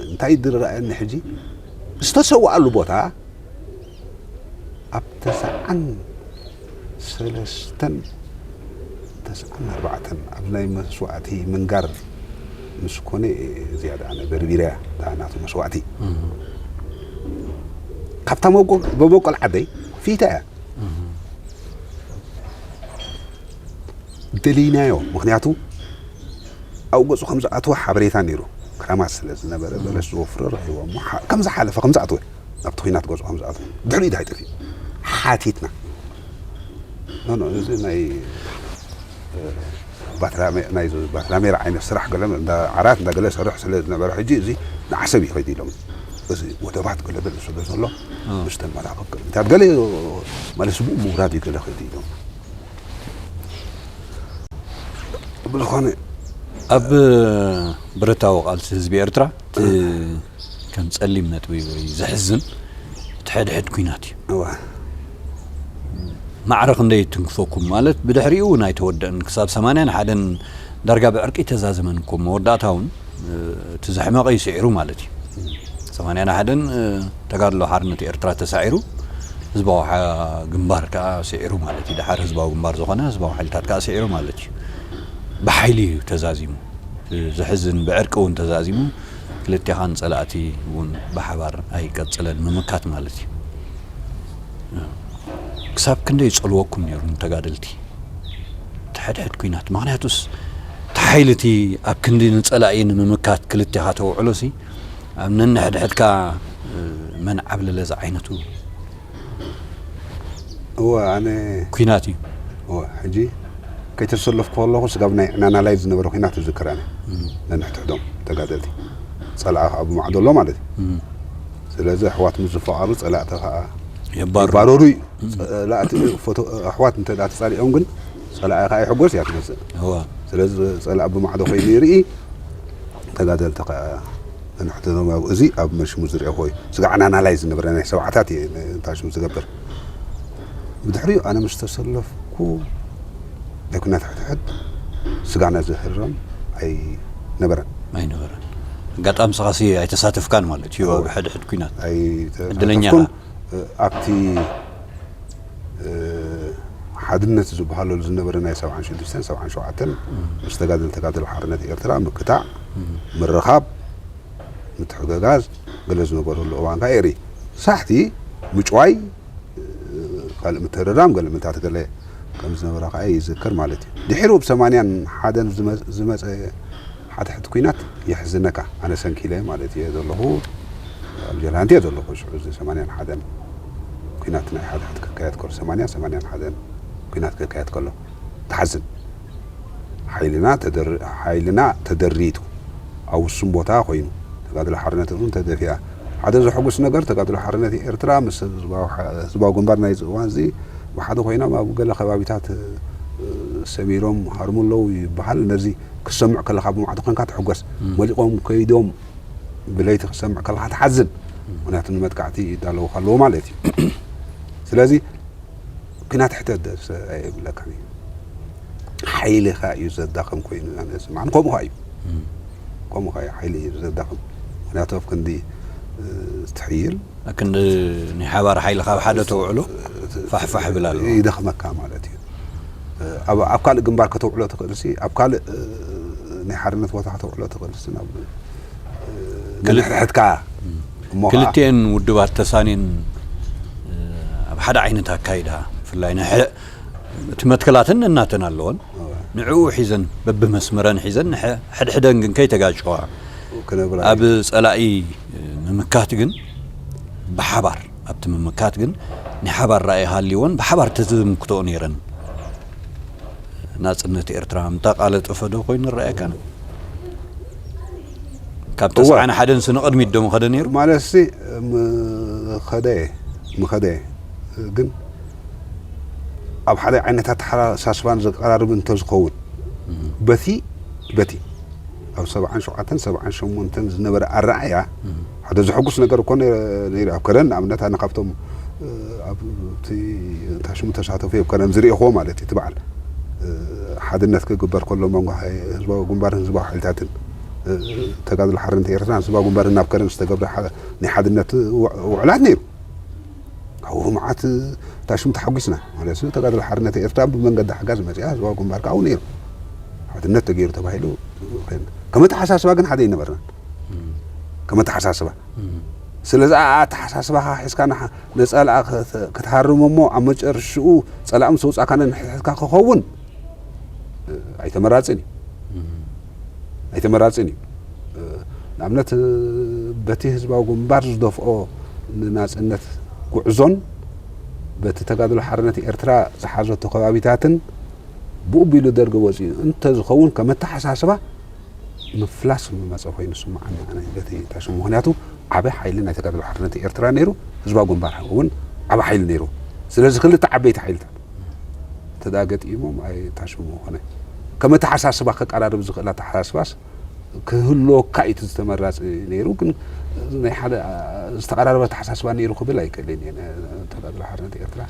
እንታይ ዝረኣየኒ ሕጂ ዝተሰዋኣሉ ቦታ ኣብ ተስዓን ሰለስተን ተስዓን ኣርባዕተን ኣብ ናይ መስዋእቲ ምንጋር ምስ ኮነ ዝያዳ ኣነ በርቢረያ እታ ናቱ መስዋእቲ ካብታ መቦቆል ዓደይ ፊታ እያ ደሊናዮ ምክንያቱ ኣብኡ ገጹ ከም ዝኣተወ ሓበሬታ ነይሩ። ክራማት ስለ ዝነበረ በለስ ዝወፍሮ ረኺቦ እሞ ከም ዝሓለፈ ከም ዝኣተወ ናብቲ ኩናት ገጹ ከም ዝኣተወ ድሕሪኡ እንታይ ጠፊኡ ሓቲትና ኖ ኖ እዚ ናይ ባትራሜራ ዓይነት ስራሕ ገለ ዓራት እንዳ ገለ ሰርሕ ስለ ዝነበረ ሕጂ እዚ ንዓሰብ ይኸይድ ኢሎም እዚ ወደባት ገለ ገለ ስለ ዘሎ ምስተን መራኽብ ገለ እንታይ ገለ ማለት ብኡ ምውራድ እዩ ገለ ከይዱ ኢሎም ብዝኾነ ኣብ ብረታዊ ቃልሲ ህዝቢ ኤርትራ እቲ ከም ጸሊም ነጥቢ ወይ ዘሕዝን እቲ ሕድሕድ ኩናት እዩ። እዋ። ማዕረ ክንደይ ትንክፈኩም ማለት ብድሕሪኡ እውን ኣይተወደእን ክሳብ ሰማንያን ሓደን ዳርጋ ብዕርቂ ተዛዘመን እኮ መወዳእታ እውን እቲ ዘሕመቐ እዩ ስዒሩ ማለት እዩ። ሰማንያን ሓደን ተጋድሎ ሓርነት ኤርትራ ተሳዒሩ ህዝባዊ ግንባር ከዓ ስዒሩ ማለት እዩ። ድሓር ህዝባዊ ግንባር ዝኾነ ህዝባዊ ሓይልታት ከዓ ስዒሩ ማለት እዩ። ብሓይሊ እዩ ተዛዚሙ። ዘሕዝን ብዕርቂ እውን ተዛዚሙ ክልቴኻን ፀላእቲ እውን ብሓባር ኣይቀፅለን ምምካት ማለት እዩ። ክሳብ ክንደይ ይፀልወኩም ነይሩ ንተጋደልቲ እቲ ሕድሕድ ኩናት ምክንያቱስ እቲ ሓይሊ እቲ ኣብ ክንዲ ንፀላኢ ንምምካት ክልቴኻ ተውዕሎሲ ኣብ ነንሕድሕድካ መን ዓብለለ ዝዓይነቱ እወ ኣነ ኩናት እዩ። እወ ሕጂ ከይተሰለፍኩ ከለኹ ስጋብ ናይ ዕናና ላይቭ ዝነበረ ኩናት እዝክር ኣነ ነንሕድሕዶም ተጋደልቲ ጸላኢ ከዓ ብማዕዶ ኣሎ ማለት እዩ። ስለዚ ኣሕዋት ምስ ዝፈቓሩ ጸላእቲ ከዓ የባርሩ። ይባረሩ እዩ። ጸላእቲ ፎቶ ኣሕዋት እንተ ደኣ ተጻሊኦም ግን ጸላኢ ከዓ ይሕጎስ እያ ትመጽእ። እወ ስለዚ ጸላኢ ብማዕዶ ኮይኑ ይርኢ ተጋደልቲ ከዓ ንሕተቶም ኣብኡ እዚ ኣብ መሽሙ ዝርአ ኮይኑ ስጋዕ ኣናናላይዝ ዝነበረ ናይ ሰብዓታት እየ እንታይ ሽሙ ዝገብር ብድሕሪኡ ኣነ ምስ ተሰለፍኩ ናይ ኩናት ሕድሕድ ስጋዕና ዝህረም ኣይነበረን ኣይነበረን ኣጋጣሚ ስኻሲ ኣይተሳተፍካን ማለት እዩ ኣብ ሕድሕድ ኩናት እድለኛ ኣይተሳተፍኩም ኣብቲ ሓድነት ዝበሃለሉ ዝነበረ ናይ ሰብዓን ሽዱሽተን ሰብዓን ሸውዓተን ምስ ተጋደል ተጋደል ሓርነት ኤርትራ ምክታዕ ምርኻብ ምትሕግጋዝ ገለ ዝነበረሉ እዋን ከዓ ኤሪ ሳሕቲ ምጭዋይ ካልእ ምትርራም ገለ ምንታት ገለ ከም ዝነበረ ከዓ ይዝክር ማለት እዩ ድሕሩ ብ ሰማንያን ሓደን ዝመፀ ሓደ ሕቲ ኩናት የሕዝነካ ኣነ ሰንኪለ ማለት እየ ዘለኹ ኣብ ጀልሃንቲ እየ ዘለኹ ሽዑ እዚ ሰማንያን ሓደን ኩናት ናይ ሓደ ሕቲ ክካየድ ከሎ ሰማንያ ሰማንያን ሓደን ኩናት ክካየድ ከሎ ትሓዝን ሓይልና ተደር ሓይልና ተደሪቱ ኣብ ውሱን ቦታ ኮይኑ ተጋድሎ ሓርነት እውን ተደፊኣ ሓደ ዘሐጉስ ነገር ተጋድሎ ሓርነት ኤርትራ ምስ ህዝባዊ ግንባር ናይዚ እዋን እዚ ብሓደ ኮይኖም ኣብ ገለ ከባቢታት ሰሚሮም ሃርሙ ኣለዉ ይበሃል ነዚ ክትሰምዕ ከለኻ ብማዕዶ ኮንካ ትሕጎስ መሊቖም ከይዶም ብለይቲ ክትሰምዕ ከለኻ ትሓዝን ምክንያቱ ንመጥቃዕቲ ይዳለዉ ከለዉ ማለት እዩ ስለዚ ኩናት ሕተት ኣየብለካን እዩ ሓይልኻ እዩ ዘዳኸም ኮይኑ ኣነ ዝስምዓኒ። ከምኡ ኸዓ እዩ። ከምኡ ኸዓ እዩ፣ ሓይሊ እዩ ዘዳኸም። ምኽንያቱ ኣብ ክንዲ፣ እ፣ ትሕይል ኣክንዲ ናይ ሓባር ሓይልኻ ኣብ ሓደ ተውዕሎ ፋሕፋሕ ይብል ኣሎ። ይደኽመካ ማለት እዩ። ኣብ ኣብ ካልእ ግንባር ከተውዕሎ ትኽእልሲ፣ ኣብ ካልእ፣ እ፣ ናይ ሓርነት ቦታ ከተውዕሎ ትኽእልሲ፣ ናብ፣ እ፣ ክልተ- ነንሕድሕድካ እሞ ኸዓ ክልቲኤን ውድባት ተሳኔን፣ እ፣ ኣብ ሓደ ዓይነት ኣካይዳ፣ ብፍላይ ናይ ሐ- እቲ መትከላተን ነናተን ኣለወን። ንዕኡ ሒዘን፣ በብመስመረን ሒዘን፣ ንሐ- ሕድሕደን ግን ከይተጋጨዋ፣ ክነብራ ኣብ ጸላኢ ምምካት ግን ብሓባር፣ ኣብቲ ምምካት ግን ናይ ሓባር ራእይ ሃልይወን ብሓባር ተዝምክትኦ ነይረን። ናጽነት ኤርትራ ምተቓለጠፈ ዶ ኮይኑ ይረኣየካ? ካብ እወ። ተስዓን ሓደን ንቕድሚት ዶ ምኸደ ነይሩ? ማለት ሲ ምኸደ ምኸደ ግን ኣብ ሓደ ዓይነት ኣተሓሳስባን ዘቀራርብ እንተዝኸውን፣ በቲ በቲ ኣብ ሰብዓን ሸውዓተን ሰብዓን ሸሞንተን ዝነበረ ኣረኣእያ ሓደ ዘሐጉስ ነገር እኮ ነይሩ። ኣብ ከረን ንኣብነት ኣነ ካብቶም፣ እ፣ ኣብቲ ታሽሙ ተሳተፉ ኣብ ከረን ዝርእኹዎ ማለት እዩ። እቲ በዓል፣ እ፣ ሓድነት ክግበር ከሎ መንጎ ሓይ- ህዝባዊ ግንባርን ህዝባዊ ሓይልታትን፣ እ፣ ተጋድሎ ሓርነት ኤርትራን ህዝባዊ ግንባርን ናብ ከረን ዝተገብረ ሓደ ናይ ሓድነት ውዕ- ውዕላት ነይሩ። ኣብኡ መዓት ታሽሙ ተሓጒስና ማለት እዩ። ተጋድሎ ሓርነት ኤርትራ ብመንገዲ ሓጋዝ መጺኣ፣ ህዝባዊ ግንባር ከኣ ኣብኡ ነይሩ። ሓድነት ተገይሩ ተባሂሉ ከይኑ። ከም ኣተሓሳስባ ግን ሓደ ኣይነበርናን። ከም ኣተሓሳስባ። ስለዚ ኣተሓሳስባኻ ሒዝካ ንሓ- ነጸላኣ ክተ- ክትሃርም እሞ ኣብ መጨረሽኡ ጸላእ ምስ ኣውጻእካ ነንሕድሕድካ ክኸውን ኣይተመራጽን እዩ። ኣይተመራጽን እዩ። ንኣብነት በቲ ህዝባዊ ግንባር ዝደፍኦ ንናጽነት ጉዕዞን በቲ ተጋድሎ ሓርነት ኤርትራ ዝሓዘቶ ከባቢታትን ብኡ ቢሉ ደርጊ ወጺኡ እንተዝኸውን ከም ኣተሓሳስባ ምፍላስ ምመጸ ኮይኑ ዝስምዓኒ ኣነ በቲ ታሽሙ። ምኽንያቱ ዓቢ ሓይሊ ናይ ተጋድሎ ሓርነት ኤርትራ ነይሩ፣ ህዝባዊ ግንባር እውን ዓቢ ሓይሊ ነይሩ። ስለዚ ክልተ ዓበይቲ ሓይልታት እንተ ደኣ ገጢሞም ኣይ ታሽሙ ኮነ። ከም ኣተሓሳስባ ከቀራርብ ዝኽእል ኣተሓሳስባስ ክህልወካ እዩ እቲ ዝተመራጺ ነይሩ። ግን ናይ ሓደ ዝተቐራረበ ኣተሓሳስባ ነይሩ ክብል ኣይክእልን እየ። ተጋድሎ ሓርነት ኤርትራ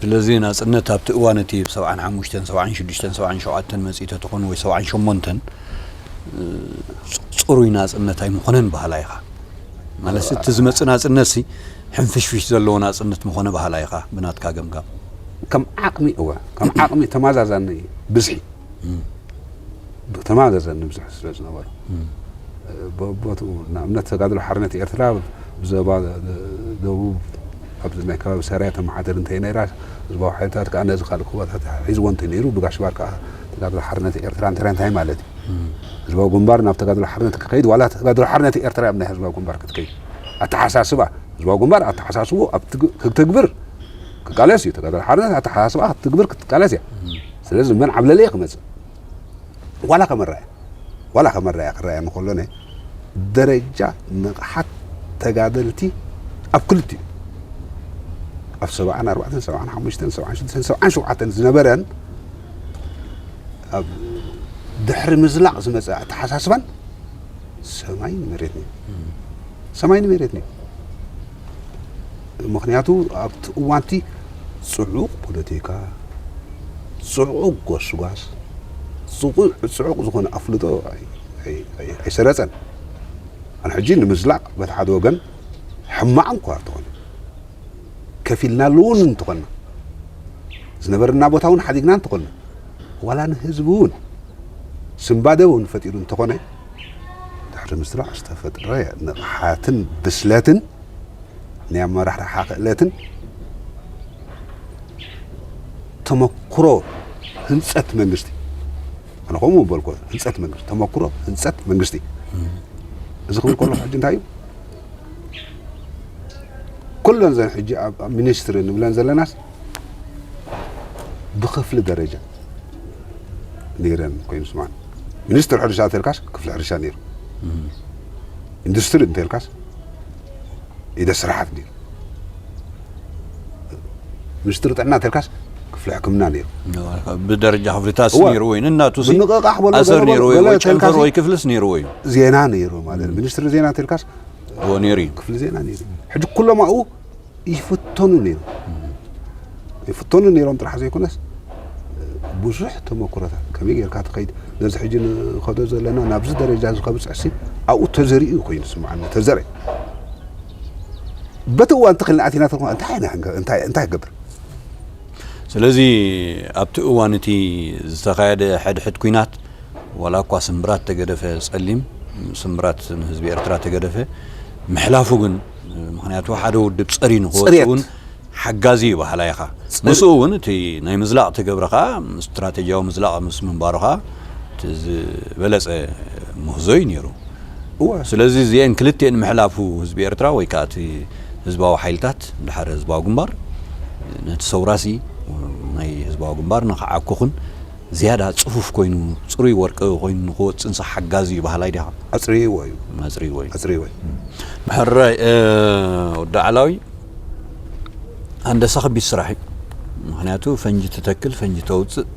ስለዚ ናጽነት ኣብቲ እዋን እቲ ብ ሰብዓን ሓሙሽተን፣ ሰብዓን ሽዱሽተን፣ ሰብዓን ሸውዓተን መጺኡ ተተኾኑ ወይ ሰብዓን ሸሞንተን፣ እ፣ ጽሩይ ናጽነት ኣይምኾነን በሃላይ ኢኻ። ማለት እቲ ዝመጽእ ናጽነት ሲ ሕንፍሽፍሽ ዘለዎ ናጽነት ምኾነ በሃላይ ኢኻ ብናትካ ገምጋም። ከም ዓቕሚ እወ፣ ከም ዓቕሚ ተማዛዛኒ ብዝሒ። ተማዛዛኒ ብዝሒ ስለ ዝነበሮ። በቦትኡ ንኣብነት ተጋድሎ ሓርነት ኤርትራ ብዞባ ደቡብ ኣብዚ ናይ ከባቢ ሰራያ ተመሓደር እንተ ነይራ ህዝባዊ ሓይልታት ከዓ ነዚ ካልእ ክቦታት ሒዝዎ እንተ ነይሩ ብጋሽ ባር ከዓ ተጋድሎ ሓርነት ኤርትራ እንታይ እንታይ ማለት እዩ? ህዝባዊ ግንባር ናብ ተጋድሎ ሓርነት ክኸይድ ዋላ ተጋድሎ ሓርነት ኤርትራ ኣብ ናይ ህዝባዊ ግንባር ክትከይድ ኣተሓሳስባ ህዝባዊ ግንባር ኣተሓሳስቦ ኣብ ትግ- ክትግብር ክቃለስ እዩ። ተጋድሎ ሓርነት ኣተሓሳስባ ክትግብር ክትቃለስ እያ። ስለዚ መን ዓብለለየ ክመፅእ ዋላ ከመራያ ዋላ ከመራያ ክረኣያ እንከሎ ናይ ደረጃ ንቕሓት ተጋደልቲ ኣብ ክልቲኡ ኣብ ሰብዓን ኣርባዕተን ሰብዓን ሓሙሽተን ሰብዓን ሽዱሽተን ሰብዓን ሸውዓተን ዝነበረን ኣብ ድሕሪ ምዝላቕ ዝመፀ ኣተሓሳስባን ሰማይን መሬትን እዩ። ሰማይን መሬትን እዩ። ምኽንያቱ ኣብቲ እዋንቲ ፅዑቕ ፖለቲካ፣ ፅዑቕ ጎስጓስ፣ ፅዑቕ ዝኾነ ኣፍልጦ ኣይሰረፀን። ኣነ ሕጂ ንምዝላቕ በቲ ሓደ ወገን ሕማቕ እንኳ እንተኾነ ከፊልናሉ እውን እንተኾንና ዝነበረና ቦታ እውን ሓዲግና እንተኾንና ዋላ ንህዝቢ እውን ስንባደ እውን ፈጢሩ እንተኾነ ድሕሪ ምስራዕ ዝተፈጥረ ንቕሓትን ብስለትን ናይ ኣመራርሓ ክእለትን ተመክሮ ህንፀት መንግስቲ ኣነ ከምኡ በልኮ ህንፀት መንግስቲ ተመክሮ ህንፀት መንግስቲ እዚ ክብል ከሎ ሕጂ እንታይ እዩ ኩለን ዘን ሕጂ ኣብ ሚኒስትሪ ንብለን ዘለናስ ብክፍሊ ደረጃ ነይረን ኮይኑ ስማን ሚኒስትር ሕርሻ ተልካስ ክፍሊ ሕርሻ ነይሩ ኢንዱስትሪ እንተልካስ ኢደ ስራሓት ነይሩ ሚኒስትሪ ጥዕና ተልካስ ክፍሊ ሕክምና ነይሩ ብደረጃ ክፍልታት ነይሩ ወይ እናቱ ብንቕቓሕ በሎ ኣሰር ገለ ነይሩ ወይ ገለ ወይ ጨንፈር ተልካሲ ወይ ክፍልስ ነይሩ ወይ ዜና ነይሩ ማለት ሚኒስትሪ ዜና ተልካስ እዎ ነይሩ እዩ ክፍሊ ዜና ነይሩ ሕጂ ኩሎም ኣብኡ ይፍተኑ ነይሩ ይፍተኑ ነይሮም ጥራሕ ዘይኮነስ ብዙሕ ተመክሮታት ከመይ ጌርካ ትኸይድ ነዚ ሕጂ ንኸዶ ዘለና ናብዚ ደረጃ እዚ ከብፅሕ ሲ ኣብኡ ተዘሪኡ ኮይኑ ስምዓኒ ተዘረ በቲ እዋን ተኽልና ኣቲና ተርኮ እንታይ እንታይ እንታይ ገብር ስለዚ ኣብቲ እዋን እቲ ዝተኻየደ ሕድሕድ ኩናት ዋላ እኳ ስምብራት ተገደፈ ጸሊም ስምብራት ንህዝቢ ኤርትራ ተገደፈ ምሕላፉ ግን ምክንያቱ ሓደ ውድብ ጸሪ ንክወጽእ እውን ሓጋዚ እዩ ባህላ ኢኻ ምስኡ እውን እቲ ናይ ምዝላቕ ትገብረ ከዓ ስትራቴጂያዊ ምዝላቕ ምስ ምንባሩ ከዓ ዝበለጸ ምህዞ እዩ ነይሩ እዋ ስለዚ እዚአን ክልቲአን ምሕላፉ ህዝቢ ኤርትራ ወይ ከዓ እቲ ህዝባዊ ሓይልታት ድሓር ህዝባዊ ግንባር ነቲ ሰውራሲ ናይ ህዝባዊ ግንባር ንክዓኩኽን ዝያዳ ፅፉፍ ኮይኑ ፅሩይ ወርቂ ኮይኑ ንክወፅንሳ ሓጋዚ እዩ ባህላይ ዲኻ ኣፅርይዎ እዩ ኣፅርይዎ እዩ ኣፅርይዎ እዩ ሕራይ ወዲ ዓላዊ ሃንደሳ ከቢድ ስራሕ እዩ ምክንያቱ ፈንጂ ትተክል ፈንጂ ተውፅእ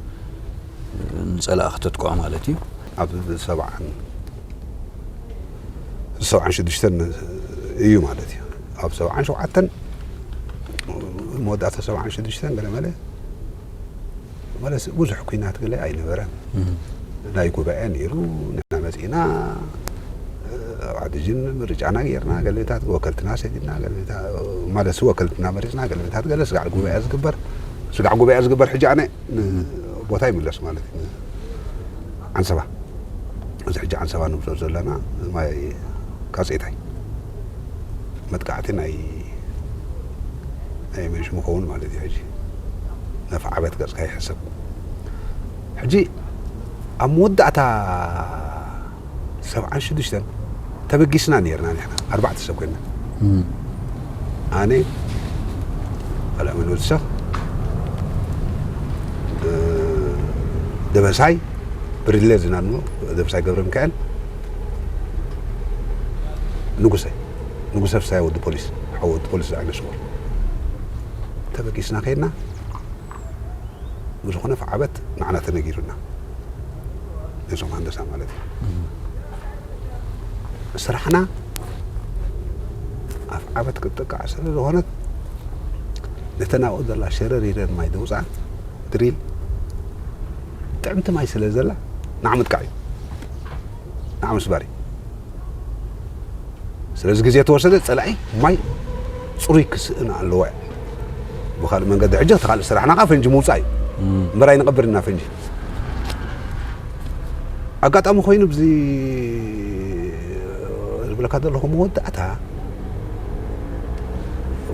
ንፀላእ ከተጥቅዖ ማለት እዩ ኣብ ሰብዓን ሰብዓን ሽዱሽተን እዩ ማለት እዩ ኣብ ሰብዓን ሸውዓተን መወዳእታ ሰብዓን ሽዱሽተን ገለ መለ ማለት ብዙሕ ኩናት ገለ ኣይነበረን ናይ ጉባኤ ነይሩ ንሕና መፂእና ኣብ ዓድጅን ምርጫና ጌርና ገለታት ወከልትና ሰዲድና ማለት ወከልትና መሪፅና ገለታት ገለ ስጋዕ ጉባኤ ዝግበር ስጋዕ ጉባኤ ዝግበር ሕጂ ኣነ ቦታ ይምለስ ማለት እዩ ዓንሰባ እዚ ሕጂ ዓንሰባ ንብሎ ዘለና ማይ ካጼታይ መጥቃዕቲ ናይ ናይ መንሽ ምኸውን ማለት እዩ ሕጂ ነፋ ዓበት ገጽካ ይሕሰብ ሕጂ ኣብ መወዳእታ ሰብዓን ሽዱሽተን ተበጊስና ነርና ንሕና ኣርባዕተ ሰብ ኮይና ኣነ ካልኣመን ወድሰኽ ደበሳይ ብርለ ዝናኑ ደበሳይ ገብረ ሚካኤል ንጉሰ ንጉሰ ፍሳይ ወዲ ፖሊስ ሓወ ወዲ ፖሊስ ዝዓይነ ስውር ተበጊስና ከይድና ብዝኾነ ፍዓበት ንዓና ተነጊሩና ነዞም ሃንደሳ ማለት እዩ ስራሕና ኣፍ ዓበት ክትጥቃዕ ስለ ዝኾነት ነተን ኣብኡ ዘላ ሸረሪረን ማይ ደውፃ ድሪል ጥዕምቲ ማይ ስለ ዘላ ንዓ ምጥቃዕ እዩ ንዓ ምስባር እዩ ስለዚ ግዜ ተወሰደ ፀላኢ ማይ ፅሩይ ክስእን ኣለዎ ብካልእ መንገዲ ሕጂ እቲ ካልእ ስራሕና ከዓ ፈንጂ ምውፃእ እዩ እምበር ኣይንቐብር ኢና ፈንጂ ኣጋጣሚ ኮይኑ ብዚ ዝብለካ ዘለኹ መወዳእታ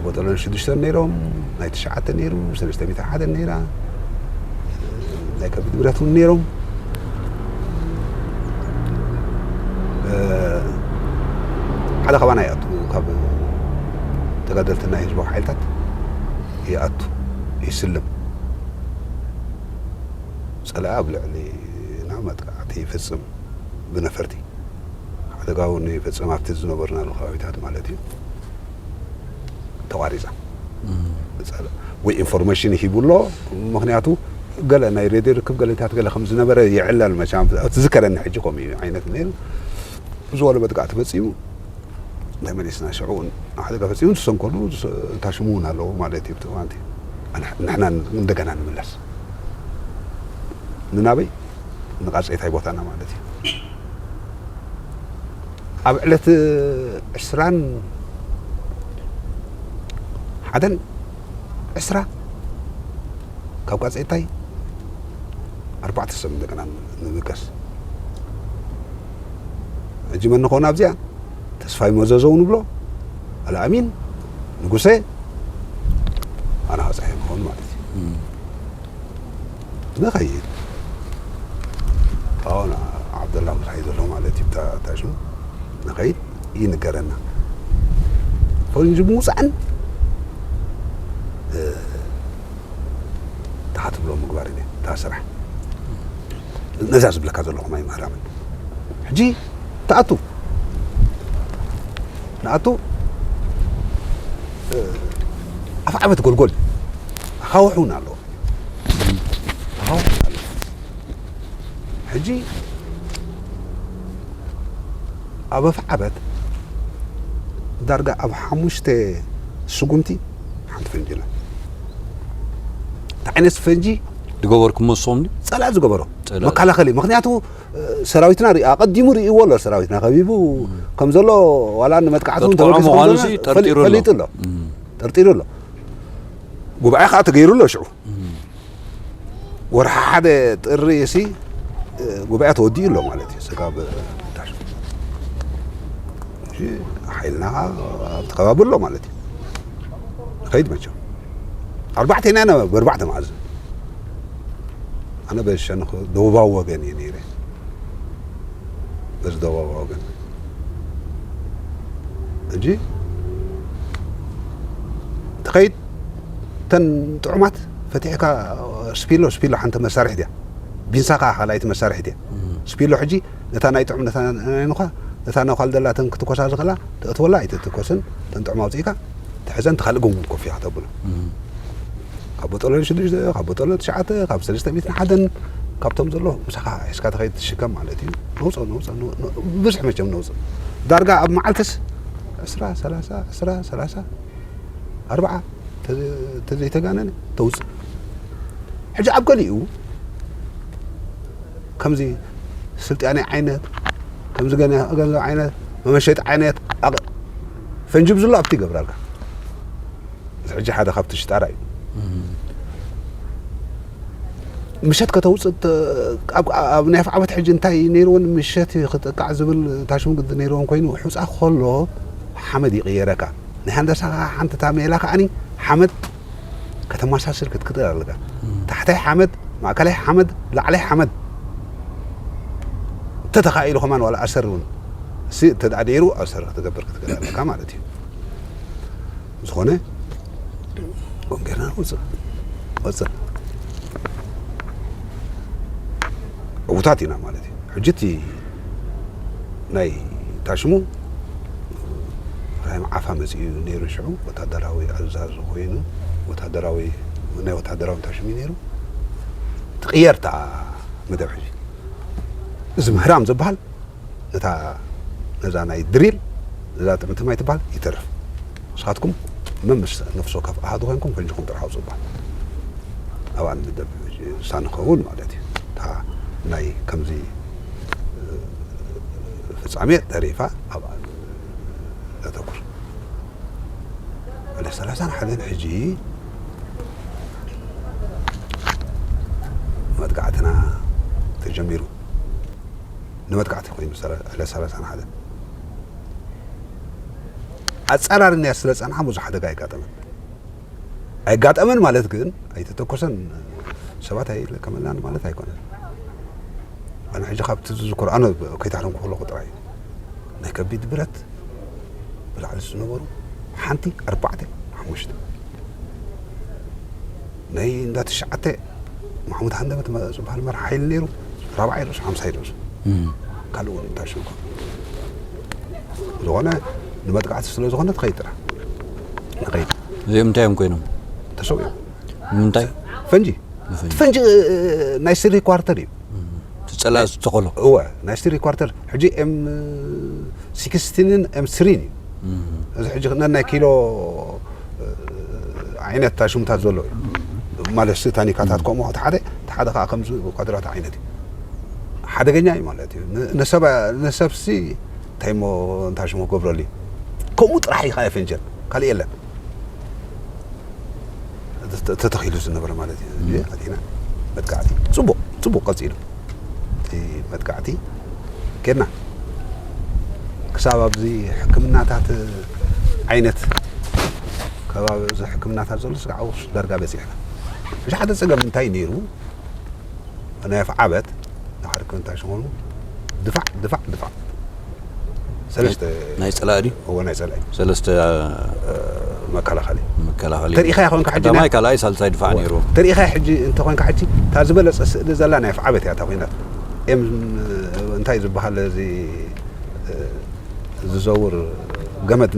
ቦጠሎን ሽዱሽተን ነይሮም ናይ ትሽዓተ ነይሩ ሰለስተ ሚእቲ ሓደ ነይራ ናይ ከቢድ ብረት እውን ነይሮም ሓደ ካባና ይኣቱ ካብ ተጋደልቲ ናይ ህዝባዊ ሓይልታት ይኣቱ ይስልም ጸላኢ ኣብ ልዕሊና መጥቃዕቲ ይፍጽም ብነፈርቲ ሓደጋ እውን ይፍጽም ኣብቲ ዝነበርናሉ ከባቢታት ማለት እዩ ተቋሪጻ ወይ ኢንፎርሜሽን ይሂቡ ኣሎ ምክንያቱ ገለ ናይ ሬድዮ ርክብ ገለታት ገለ ከም ዝነበረ ይዕለል መቻም ዝከረኒ ሕጂ ከምኡ እዩ ዓይነት ነይሩ ዝበሉ መጥቃዕቲ ፈጺሙ እንታይ መሊስና ሽዑ ሓደጋ ፈፂሙ ዝሰንከሉ እንታሽሙ እውን ኣለዉ ማለት እዩ ብትእዋንቲ ንሕና እንደገና ንምለስ ንናበይ ንቃፀይታይ ቦታና ማለት እዩ ኣብ ዕለት ዕስራን ሓደን ዕስራ ካብ ቃፀይታይ ኣርባዕተ ሰብ እንደገና ንምገስ ሕጂ መን ንኸውን ኣብዚኣ ተስፋይ መዘዘው ንብሎ ኣልኣሚን ንጉሰ ኣነ ካፀሐ ንኸውን ማለት እዩ ንኸይድ ኣሁን ዓብደላ ምሳይ ዘሎ ማለት እዩ ታሽሙ ንኸይድ ይንገረና ፈንጂ ምውፃእን ታሓት ብሎ ምግባር እዩ እታ ስራሕ ነዛ ዝብለካ ዘለኹ ማይ ምህራምን ሕጂ ተኣቱ ንኣቱ ኣፍ ዓበት ጎልጎል ኣኻውሕ እውን ኣለዎ ኣኻውሕ እውን ኣለዎ ሕጂ ኣብ ኣፍ ዓበት ዳርጋ ኣብ ሓሙሽተ ስጉምቲ ሓንቲ ፈንጂ ኣላ እታ ዓይነት ፈንጂ ዝገበርኩሞ ንስኹም ድዩ? ጸላእ ዝገበሮ ጸላእ። መከላኸሊ። ምኽንያቱ ሰራዊትና ርኢ- ኣቐዲሙ ርእይዎ ኣሎ። ሰራዊትና ከቢቡ ከም ዘሎ ዋላ ንመጥቃዕቲ እውን ተበጊሱ ከም ዘሎ ፈሊጡ ኣሎ። ጠርጢሩ ኣሎ። ጉባኤ ከዓ ተገይሩ ኣሎ ሽዑ። ወርሒ ሓደ ጥሪ ሲ ጉባኤ ተወዲኡ ኣሎ ማለት እዩ። ስጋብ ሓይልና ኣብቲ ከባቢ ኣሎ ማለት እዩ። ኸይድ መቸም ኣርባዕተ ኢና ነበ ብኣርባዕተ መዓዝ ኣነ በሸንኽ ደቡባዊ ወገን እየ ነይረ። በዚ ደቡባዊ ወገን እንጂ ትኸይድ ተን ጥዑማት ፈቲሕካ ስፒሎ ስፒሎ ሓንቲ መሳርሒ ድያ ቢንሳ ከዓ ካልኣይቲ መሳርሒ ድያ ስፒሎ ሕጂ ነታ ናይ ጥዑም ነታ ናይ ኑኻ ነታ ነኳል ደላ ተን ክትኮሳ ዝኽእላ ተእትወላ ኣይትትኮስን ተን ጥዑም ኣውፅኢካ ትሕዘን ትኻልእ ጎንጉን ኮፍ ኢኻ ተብሎ ካብ ቦጠሎ ሽዱሽተ ካብ ቦጠሎ ትሽዓተ ካብ ሰለስተ ሚእትን ሓደን ካብቶም ዘሎ ምሳኻ ሒዝካ ተኸይድ ትሽከም ማለት እዩ ነውፀ ነውፀ ብዙሕ መቸም ነውፀ ዳርጋ ኣብ መዓልትስ ዕስራ ሰላሳ ዕስራ ሰላሳ ኣርባዓ ተዘይተጋነነ ተውፅእ ሕጂ ኣብ ገሊኡ ከምዚ ስልጣኔ ዓይነት ከምዚ ገንዘብ ዓይነት መመሸጢ ዓይነት ፈንጂ ብዝሎ ኣብቲ ይገብራልካ እዚ ሕጂ ሓደ ካብቲ ሽጣራ እዩ ምሸት ከተውፅእ ኣብ ናይ ኣፍዓበት ሕጂ እንታይ ነይርዎን ምሸት ክጥቃዕ ዝብል ታሽሙ ግዲ ነይርዎን ኮይኑ ሑፃ ከሎ ሓመድ ይቕየረካ ናይ ሃንደሳ ከዓ ሓንቲ እታ ሜላ ከዓኒ ሓመድ ከተመሳስል ክትክእል ኣለካ ታሕታይ ሓመድ ማእከላይ ሓመድ ላዕላይ ሓመድ ተተኻኢሉ ከማን ዋላ ኣሰር እውን ሲ ተዳዲሩ ኣሰር ክትገብር ክትክእል ኣለካ ማለት እዩ ዝኾነ ወንጌልና ውፅእ ወፅእ ዕዉታት ኢና ማለት እዩ ሕጂ እቲ ናይ ታሽሙ ራይ መዓፋ መፅኡ ነይሩ ሽዑ ወታደራዊ ኣዛዚ ኮይኑ ወታደራዊ ናይ ወታደራዊ ታሽሙ ነይሩ ትቕየርታ መደብ ሕጂ እዚ ምህራም ዝበሃል ነታ ነዛ ናይ ድሪል ነዛ ጥዕምቲ ማይ ትበሃል ይተርፍ ንስኻትኩም መምስ ነፍሲ ወከፍ ኣሃዱ ኮይንኩም ፈንጅኹም ጥራሕ ኣውፅኡ በሃል ኣብኣ ንምደብ ሳንኸውን ማለት እዩ እታ ናይ ከምዚ ፍጻሜ ተሪፋ ኣብኣ ነተኩር ዕለት ሰላሳን ሓደን ሕጂ መጥቃዕትና ተጀሚሩ ንመጥቃዕቲ ኮይኑ ዕለት ሰላሳን ሓደን ኣፀራርንያ ስለ ፀንሓ ብዙሕ ሓደጋ ኣይጋጠመን ኣይጋጠመን ማለት ግን ኣይተተኮሰን ሰባት ኣይለከመልናን ማለት ኣይኮነን ኣነ ሕጂ ካብቲ ዝዝክሮ ኣነ ከይተሕረምኩ ከለኹ ጥራይ ናይ ከቢድ ብረት ብላዕሊ ዝነበሩ ሓንቲ ኣርባዕተ ሓሙሽተ ናይ እንዳ ትሽዓተ ማሕሙድ ሃንደበት ዝበሃል መርሒ ሓይሊ ነይሩ ራብዓይ ርእሱ ሓምሳይ ርእሱ ካልእ እውን እንታይ ሽምኳ ዝኾነ ንመጥቃዕቲ ስለ ዝኾነ ትኸይድ ጥራሕ ንኸይድ እዚኦም እንታይ እዮም ኮይኖም ተሰዊኦም ንምንታይ ፈንጂ ፈንጂ ናይ ስሪ ኳርተር እዩ ትፀላ ዝተኸሎ እወ ናይ ስሪ ኳርተር ሕጂ ኤም ሲክስቲንን ኤም ስሪን እዩ እዚ ሕጂ ነናይ ኪሎ ዓይነት ታሽሙታት ዘሎ እዩ ማለት ሲ ታኒካታት ከምኡ እቲ ሓደ እቲ ሓደ ከዓ ከምዚ ኳድራት ዓይነት እዩ ሓደገኛ እዩ ማለት እዩ ንሰብሲ እንታይ ሞ እንታይ ሽሙ ክገብረሉ እዩ ከምኡ ጥራሕ እዩ ከዓ ፈንጀል ካልእ የለን ተተኺሉ ዝነበረ ማለት እዩ ኣቲና መጥቃዕቲ ፅቡቅ ፅቡቅ ቀፂሉ እቲ መጥቃዕቲ ኬድና ክሳብ ኣብዚ ሕክምናታት ዓይነት ከባቢ እዚ ሕክምናታት ዘሎ ስጋዕ ዳርጋ በፂሕና ሕጂ ሓደ ፀገም እንታይ ነይሩ ናይ ኣፍዓበት ንሓደ እንታይ ሽሞኑ ድፋዕ ድፋዕ ድፋዕ ሰለስተ ናይ ፀላኢ ድዩ እዎ ናይ ፀላኢ ሰለስተ መከላኸሊ መከላኸሊ ተሪኢኻ ይኾንካ ሕጂ ቀዳማይ ካልኣይ ሳልሳይ ድፋዕ ነይሩ ተሪኢኻ ሕጂ እንተኾንካ ሕጂ እታ ዝበለፀ ስእሊ ዘላ ናይ ኣፍዓበት እያ እታ ኮይናት ኤም እንታይ ዝበሃል እዚ ዝዘውር ገመድ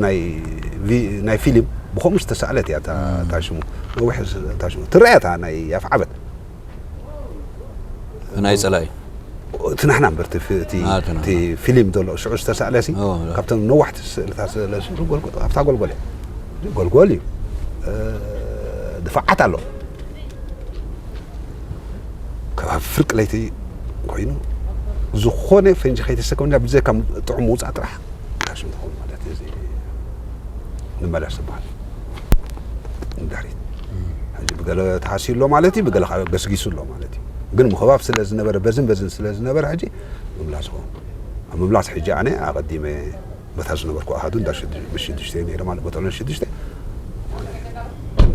ናይ ፊልም ብኸምኡ ዝተሳእለት እያ እታ ሽሙ ነዊሕ እታ ሽሙ ትረኣያ እታ ናይ ኣፍዓበት ናይ ፀላኢ እቲ ናሕና እምበር እቲ ፊልም ዘሎ ሽዑ ዝተሳእለ ሲ ካብቶም ነዋሕቲ ስእልታት ስእለ ኣብታ ጎልጎል እያ ጎልጎል እዩ ድፋዓት ኣሎ ካብ ፍርቂ ለይቲ ኮይኑ ዝኾነ ፈንጂ ከይተሰከምና ብዘይካ ጥዑም ምውፃእ ጥራሕ ካሽም ትኸውን ማለት እዩ። እዚ ንመለስ ዝበሃል ንድሕሪት ሕጂ ብገለ ተሃስዩ ኣሎ ማለት እዩ፣ ብገለ ከዓ ገስጊሱ ኣሎ ማለት እዩ። ግን ምኽባብ ስለ ዝነበረ በዝን በዝን ስለ ዝነበረ ሕጂ ምምላስ ይኸውን። ኣብ ምምላስ ሕጂ ኣነ ኣቐዲመ በታ ዝነበርኩ ኣሃዱ እንዳ ሽዱሽተ ነይረ ማለት በጠሎን ሽዱሽተ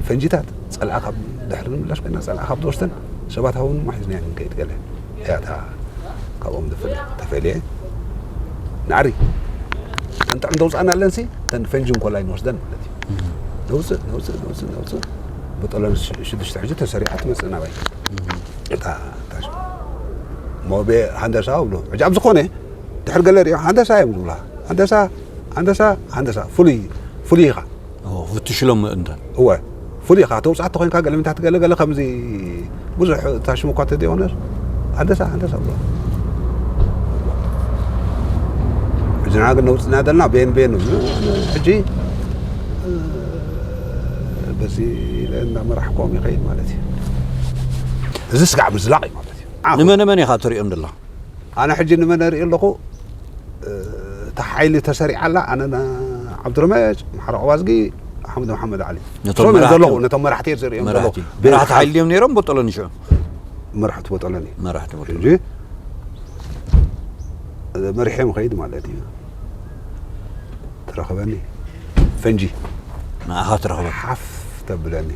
ፈንጂታት ፀልኣ ካብ ድሕሪ ንምላሽ ኮይና ፀልኣ ካብ ዝወስደን ሰባት ሃውን ማሒዝና ንከይድ ገለ እያታ ካብኦም ዝፍለ ተፈልየ ንዓሪ ተንጥዕም ዘውፃእና ኣለንሲ ተን ፈንጂ እንኮላይ ንወስደን ማለት እዩ። ነውፅእ ነውፅእ ነውፅእ ነውፅእ በጠሎን ሽዱሽተ ሕጂ ተሰሪዓ ትመፅእ ናባይ እታ ታሽ ሞቤ ሃንደሳ ብሎ ሕጂ ኣብ ዝኾነ ድሕር ገለ ሪኦ ሃንደሳ እዮም ዝብላ ሃንደሳ ሃንደሳ ሃንደሳ ፍሉይ ፍሉይ ኢኻ ፍትሽሎም እንተ እወ ፍሉይ ኢኻ ተውፃእቲ ኮይንካ ገለምታት ገለ ገለ ከምዚ ብዙሕ ታሽሙ እኳ ተደይኮነ ሃንደሳ ሃንደሳ ብሎ ሕጅና ግን ነውፅና ዘለና ቤን ቤን ሕጂ በዚ ኢለ እናመራሕኮም ይኸይድ ማለት እዩ። እዚ ስጋዕ ምዝላቕ እዩ ማለት እዩ። ንመን መን ኢኻ ትሪኦም ደላ ኣነ ሕጂ ንመን ርኢ ኣለኹ እታ ሓይሊ ተሰሪዓ ኣላ ኣነ ዓብዱረመጭ ማሕሮ ኣዋዝጊ ኣሕመድ መሓመድ ዓሊ ነቶም ሶም እዮም መራሕቲ ዘለኹ እዮም። ነቶም መራሕቲ እዮም ዝርእዮም ዘለኹ መራሕቲ መራሕቲ ሓይሊ እዮም ነይሮም በጠሎ ንሽዑ መራሕቲ በጠሎኒ መራሕቲ በጠሎ እንጂ መሪሐ ምኸይድ ማለት እዩ። ትረኽበኒ ፈንጂ ንኣኻ ትረኽበ ሓፍ ተብለኒ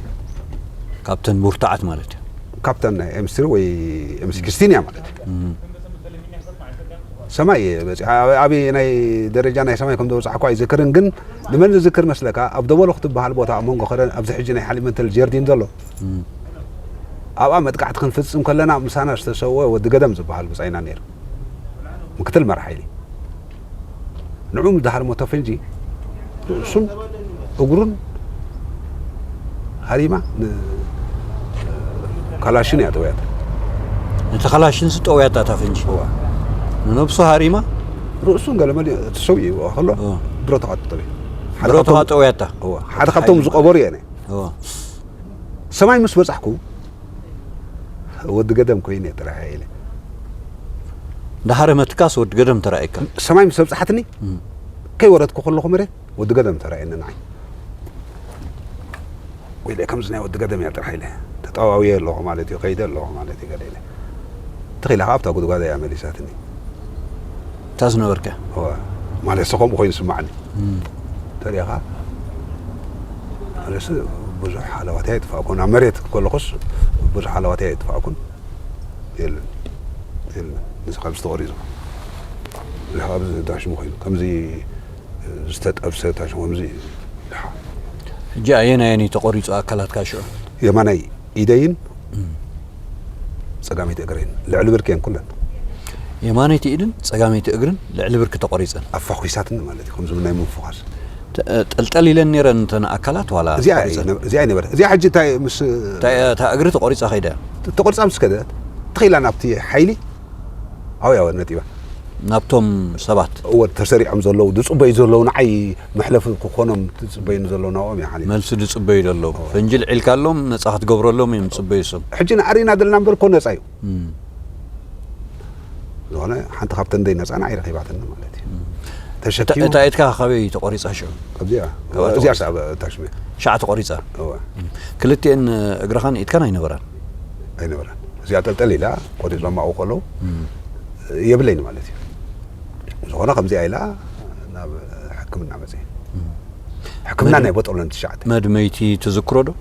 ካብተን ሙርታዓት ማለት እዩ ካብተን ናይ ኤምስትሪ ወይ ኤምስክስቲን እያ ማለት እዩ። እም። ሰማይ እየ በፂሐ ኣብ- ኣበይ ናይ ደረጃ ናይ ሰማይ ከም ዝበፃሕኳ ኣይዝክርን ግን ንመን ዝዝክር መስለካ ኣብ ደበሎ ክትበሃል ቦታ ኣብ መንጎ ከረን ኣብዚ ሕጂ ናይ ሓሊመንተል ጀርዲን ዘሎ እም። ኣብኣ መጥቃዕቲ ክንፍፅም ከለና ምሳና ዝተሰወ ወዲ ገደም ዝበሃል ብፃይና ነይሩ ምክትል መራሕ ሓይሊ ንዑ ምድሃር ሞተ ፈንጂ ርእሱን እግሩን ሃሪማ ን- ካላሽን እያ ጠውያታ ነቲ ካላሽን ስጠውያታ እታ ፈንጂ እዋ ንነብሱ ሃሪማ ርእሱን ገለመል እቲ ሰው እዩ ከሎ እዋ። ብረቱ ቀጥጠበ ብረቱ ጠውያታ ሓደ ካብቶም ዝቀበሩ እየ እዋ ሰማይ ምስ በፃሕኩ ወዲ ገደም ኮይነ ጥራሕ ኢለ እንዳሃረመትካስ ወዲ ገደም ተራእየካ ሰማይ ምስ ኣብፅሓትኒ እም። ከይወረድኩ ከለኹ መሬት ወዲ ገደም ተራእየኒ ንዓይ ወይለ ከምዚ ናይ ወዲ ገደም እያ ጥራሕ ኢለ ተጠዋውየ ኣለኹ ማለት እዩ ከይደ ኣለኹ ማለት እዩ ገለ ኢለ ተኺላ ካብ ኣብታ ጉድጓድ እያ መሊሳትኒ እታ ዝነበርካ እወ ማለት ሰ ከምኡ ኮይኑ ስማዕኒ እም። ተሪኻ ኣለስ ብዙሕ ሓለዋት ኣይጥፋእኩን ኣብ መሬት ከለኹስ ብዙሕ ሓለዋት ኣይጥፋእኩን የለን የለን ንዚ ካብ ዝተቆሪጹ እዚ ካብ ዳሽሙ ኮይኑ ከምዚ ዝተጠብሰ ታሽሙ ከምዚ ድሓ ሕጂ ኣየናየን እዩ ተቆሪፁ ኣካላትካ ሽዑ የማናይ ኢደይን ጸጋመይቲ እግረይን ልዕሊ ብርክየን ኩለን የማነይቲ ኢድን ጸጋመይቲ እግርን ልዕሊ ብርኪ ተቆሪፀን ኣፋኹሳትኒ ማለት እዩ ከምዚ ናይ ምንፍኻስ ተ- ጠልጠል ኢለን ነይረን እንተን ኣካላት ዋላ እዚኣ ተቆሪፀን? እዚኣ ይነበረ እዚኣ ሕጂ እንታይ ምስ እታ እታ እግሪ ተቆሪፃ ከይዳ እያ ተቆርጻ ምስ ከደት ተኺላ ናብቲ ሓይሊ ኣብያ ነጢባ ናብቶም ሰባት እወ ተሰሪዖም ዘለዉ ዝፅበዩ ዘለዉ ንዓይ መሕለፊ ክኾኖም ዝፅበዩኒ ዘለዉ ናብኦም እያ ሓሊፋ መልሲ ዝፅበዩ ዘለዉ ፈንጂ ልዒልካሎም ነፃ ክትገብረሎም እዮም ዝፅበዩ እሶም ሕጂ ንኣሪና ዘለና እምበር እኮ ነፃ እዩ እም። ዝኾነ ሓንቲ ካብተን ደይ ነፃ ንዓይ ረኺባትኒ ማለት እዩ ተሸኪሙ እታ ኢድካ ካበይ ተቆሪፃ ሽዑ ኣብዚኣ ካብኣ እዚኣ ተቆሪፃ። ሰ- ታሽመ ሻዕ ተቆሪፃ እወ ክልቲኤን እግርኻን ኢድካን ኣይነበራን ኣይነበረን እዚኣ ጠልጠል ኢላ ቆሪፆማ ኣብኡ ከለዉ የብለይን ማለት እዩ ዝኾነ ከምዚኣ ኢላ ናብ ሕክምና መፅእ ሕክምና ናይ ቦጦለን ትሽዓተ መድመይቲ ትዝክሮ ዶ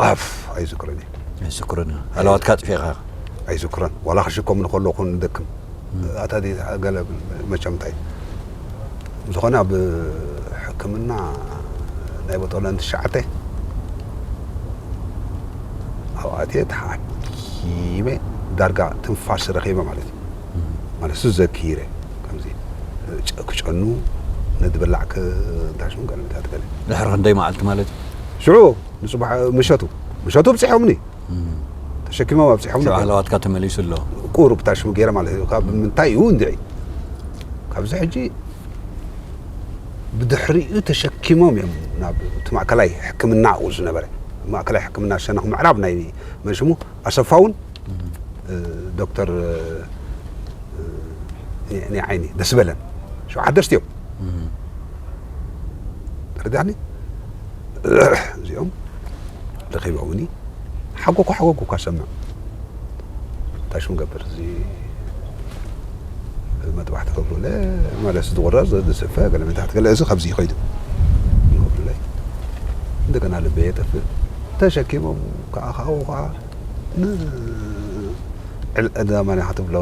ኣፍ ኣይዝክርን እዩ ኣይዝክሮን ኣለዋትካ ጥፊኻ ኣይዝክሮን ዋላ ክሽከሙኒ ከለኹ ንደክም ኣታ ገለ መቸም እንታይ ዝኾነ ኣብ ሕክምና ናይ ቦጦለን ትሽዓተ ኣብኣትየ ተሓኪመ ዳርጋ ትንፋስ ረኺበ ማለት እዩ ማለት እሱ ዘኪረ ከምዚ ጨ- ክጨኑ ንድብላዕ ክዳሽሙ ገለምታት ገለ ድሕሪ ክንደይ መዓልቲ ማለት እዩ ሽዑ ንፅባሕ ምሸቱ ምሸቱ ኣብፅሖምኒ ተሸኪሞም ኣብፅሖምኒ ሽዑ ኣለዋትካ ተመሊሱ ኣሎ ቁሩብ ታሽሙ ገይረ ማለት እዩ ካብ ምንታይ እዩ እንድዒ ካብዚ ሕጂ ብድሕሪኡ ተሸኪሞም እዮም ናብ እቲ ማእከላይ ሕክምና ኣብኡ ዝነበረ ማእከላይ ሕክምና ሸነኽ ምዕራብ ናይ መንሽሙ ኣሰፋ እውን ዶክተር ኒ ዓይኒ ደስ በለን ሸውዓት ደርሲ እዮም። ተረዳኒ። እዚኦም ረኺቦምኒ ሓጎኩ ሓጎኩ እኳ ሰምዕ እንታይ ሽም ገብር እዚ መጥባሕቲ ገብሩለ ማለት ዝቑረር ዝስፈ ገለ መታት ገለ እዚ ካብዚ ይኸይዱ ገብሩለይ እንደገና ልበ የጠፍእ ተሸኪሞም ከዓ ካብኡ ከዓ ንዕልቀዳ ማንያ ክትብሎ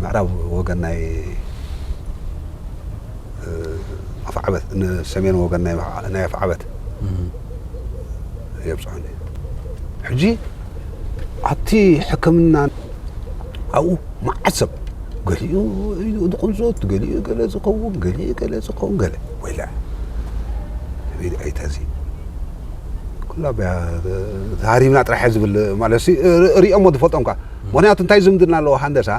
ንምዕራብ ወገን ናይ ኣፍዓበት ንሰሜን ወገን ናይ ኣፍዓበት የብፅሑኒ። ሕጂ ኣብቲ ሕክምና ኣብኡ መዓት ሰብ ገሊኡ ኢዱ ዝቕንዞት ገሊኡ ገለ ዝኸውን ገሊኡ ገለ ዝኸውን ገለ ወይላ ኣይተዚ ኩላ ተሃሪምና ጥራሕ ዝብል ማለት ሪኦሞ ዝፈልጦም ካ ምክንያቱ እንታይ ዝምድና ኣለዎ ሃንደሳ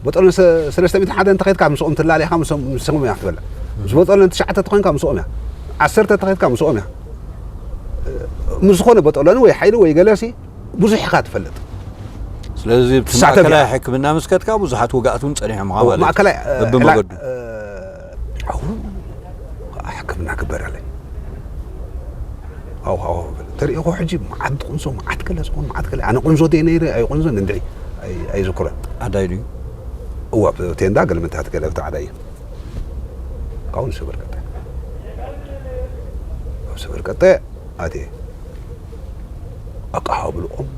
በጠሎን ሰለስተ ሚእትን ሓደ እንተኸድካ ምስኦም ትላለ ኢኻ ምስኦም እያ ክትበልዕ ምስ በጠሎን ትሽዓተ ተኾይንካ ምስኦም እያ ዓሰርተ ተኸድካ ምስኦም እያ ምስ ዝኾነ በጠሎን ወይ ሓይሊ ወይ ገለሲ ብዙሕ ኢኻ ትፈልጥ ስለዚ እቲ ማእከላይ ሕክምና ምስ ከድካ ብዙሓት ወጋእት እውን ጸኒሖም ማለት ማእከላይ በብመገዱ ሕክምና ግበረለይ ኣው ኣው ተሪእኹ ሕጂ መዓት ትቕንሶ መዓት ገለ ዝኾን መዓት ገለ ኣነ ቁንዞ ደየ ነይረ ኣይቁንዞን እንድዒ ኣይዝክሮን ኣዳይ ድዩ እዋ ቴንዳ ገለመታት ገለ ብታዕዳ እዩ ካብኡ ንሰበር ቀጠ ኣብ ሰበር ቀጠ ኣትየ ኣቃሃብልኦም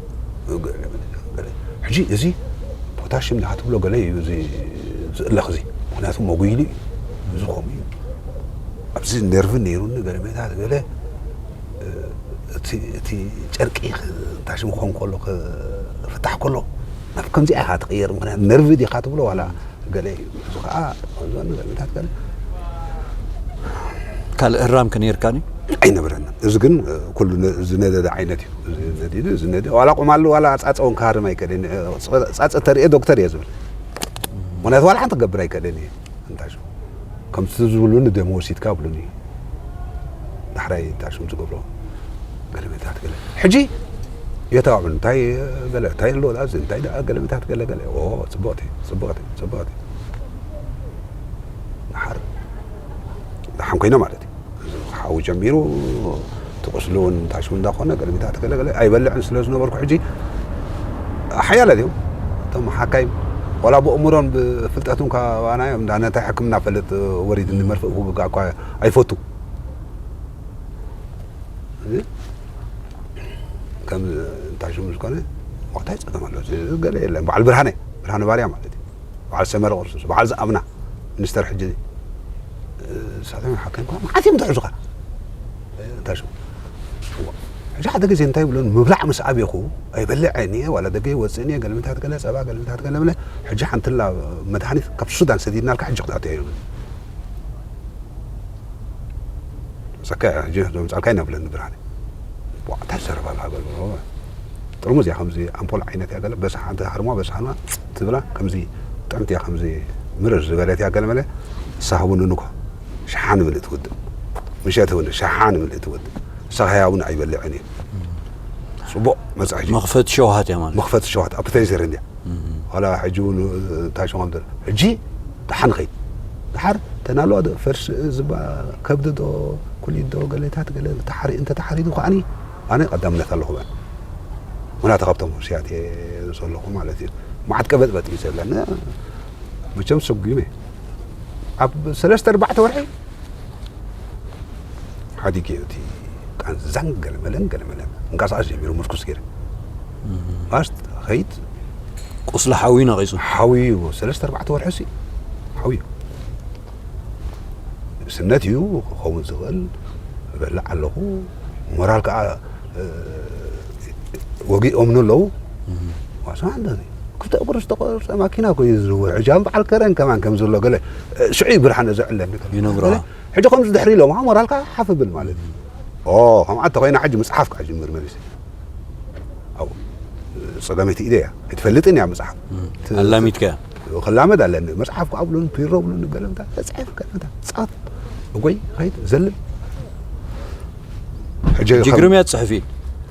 ሕጂ እዚ ፖታሽም ዲኻ ትብሎ ገለ እዩ እዚ ዝእለኽ እዚ ምክንያቱ መጉይሉ እዩ እዚ ከምኡ እዩ ኣብዚ ነርቭ ነይሩኒ ገለ ሜታት ገለ እቲ ጨርቂ ታሽም ክኾን ከሎ ክፍታሕ ከሎ ናብ ከምዚኣ ኢኻ ትቕየር ምክንያት ነርቭ ዲኻ ትብሎ ዋላ ገለ እዩ እዚ ከዓ ከምዞኒ ገለታት ገለ ካልእ እራም ከ ነይርካኒ ኣይነበረና እዚ ግን ኩሉ ዝነደደ ዓይነት እዩ ነዲዱ ዝነደ ዋላ ቆማሉ ዋላ ፃፀ እውን ክሃርም ኣይከደኒ ፃፀ ተርእየ ዶክተር እየ ዝብል ምክንያቱ ዋላ ሓንቲ ክገብር ኣይከደኒ እየ እንታይ ከምቲ ዝብሉኒ ደሞ ወሲድካ ብሉኒ ዳሕራይ እንታይ ሽም ዝገብሮ ገለመታት ገለ ሕጂ የተባብዑ እንታይ ገለ እንታይ ኣሎ እዚ እንታይ ደኣ ገለመታት ገለ ገለ ኦ ጽብቕቲ ጽብቕቲ ጽብቕቲ ደሓር ደሓን ኮይነ ማለት እዩ ሓዊ ጀሚሩ ትቁስሉ እውን እንታይ ሽም እንዳኾነ ገለመታት ገለ ገለ ኣይበልዕን ስለ ዝነበርኩ ሕጂ ሓያለ ድዮም እቶም ሓካይም ዋላ ብእምሮን ብፍልጠቱን ካባና እዮም እንዳ ነታ ሕክምና ፈልጥ ወሪድኒ መርፍእ ክውጋእ እኳ ኣይፈቱ ከም እንታይ ሽሙ ዝኾነ እንታይ ፀገም ኣሎ ገለ የለን በዓል ብርሃነ ብርሃነ ባርያ ማለት እዩ በዓል ሰመረ ቅርሱስ በዓል ዝኣምና ሚኒስተር ሕጂ ሳቶም ሓካይም ኳ መዓት እዮም ትሕዙኻ እንታይ ሽሙ ሕጂ ሓደ ግዜ እንታይ ይብሉን ምብላዕ ምስ ኣብኹ ኣይበልዕ እየ ዋላ ደገ ይወፅእ እየ ገልምታት ገለ ፀባ ገልምታት ገለ ብለ ሕጂ ሓንትላ መድሃኒት ካብ ሱዳን ሰዲድናልካ ሕጂ ክትኣትዮ እዮም ሰካ ሕጂ ዘምፃልካ ይነብለኒ ብርሃነ እንታይ ዘረባ ሃገር ጥርሙዝ እያ ከምዚ ኣምፖል ዓይነት እያ ገለ በሳሓ እንተ ሃርማ በሳሓና ትብላ ከምዚ ጥዕምቲ እያ ከምዚ ምርር ዝበለት እያ ገለ መለ ሳህቡኒ ንኮ ሸሓን ምልእ ትውድእ ምሸት እውን ሸሓን ምልእ ትውድእ ንስኻ እውን ኣይበልዕን እዩ ፅቡቕ መፅእ ሕጂ መኽፈቲ ሸውሃት እያ ማለት መኽፈቲ ሸውሃት ኣፕታይዘር እንድያ ዋላ ሕጂ እውን እንታይ ሸኾም ዘሎ ሕጂ ደሓን ኸይድ ደሓር ተናሎ ፈርሲ ዝባ ከብዲ ዶ ኩሊት ዶ ገለታት ገለ ተሓሪ እንተ ተሓሪዱ ከዓኒ ኣነ ቀዳምነት ኣለኹ በል ምክንያቱ ካብቶም ሩስያት ዘለኹ ማለት እዩ መዓት ቀበጥበጥ እዩ ዘለና መቸም ሰጉመ ኣብ ሰለስተ ኣርባዕተ ወርሒ ሓዲገ እቲ ቃንዛን ገለመለን ገለመለን እንቃሳቀስ ጀሚሩ ምርኩስ ገይረ ማስት ኸይድ ቁስሊ ሓዊ ነቒጹ ሓዊ ሰለስተ ኣርባዕተ ወርሒ ሲ ሓዊ ስነት እዩ ክኸውን ዝኽእል እበልዕ ኣለኹ ሞራል ከዓ ወጊኦምኒ ኣለዉ ዋስና ክልተ እግሩ ዝተቆርፀ ማኪና ኮዩ ዝዝውር ሕጂ ከም በዓል ከረን ከማን ከም ዘሎ ገለ ሽዑ ብርሃን ዘዕለኒ ይነግሮ ሕጂ ከምዚ ድሕሪ ኢሎም ሞራልካ ሓፍ ብል ማለት እዩ ከምኣ ተኮይና ሕጂ መፅሓፍ ከዓ ጅምር መሊሰ ኣብኡ ፀገመይቲ ኢደ እያ ኣይትፈልጥን እያ መፅሓፍ ኣላሚትካ ክላመድ ኣለኒ መፅሓፍ ከዓ ብሉን ፒሮ ብሉን ገለምታ ተፅሕፍ ገለምታ ፃፍ እጎይ ኸይድ ዘልል ሕጂ ግርም እያ ትፅሕፍ እዩ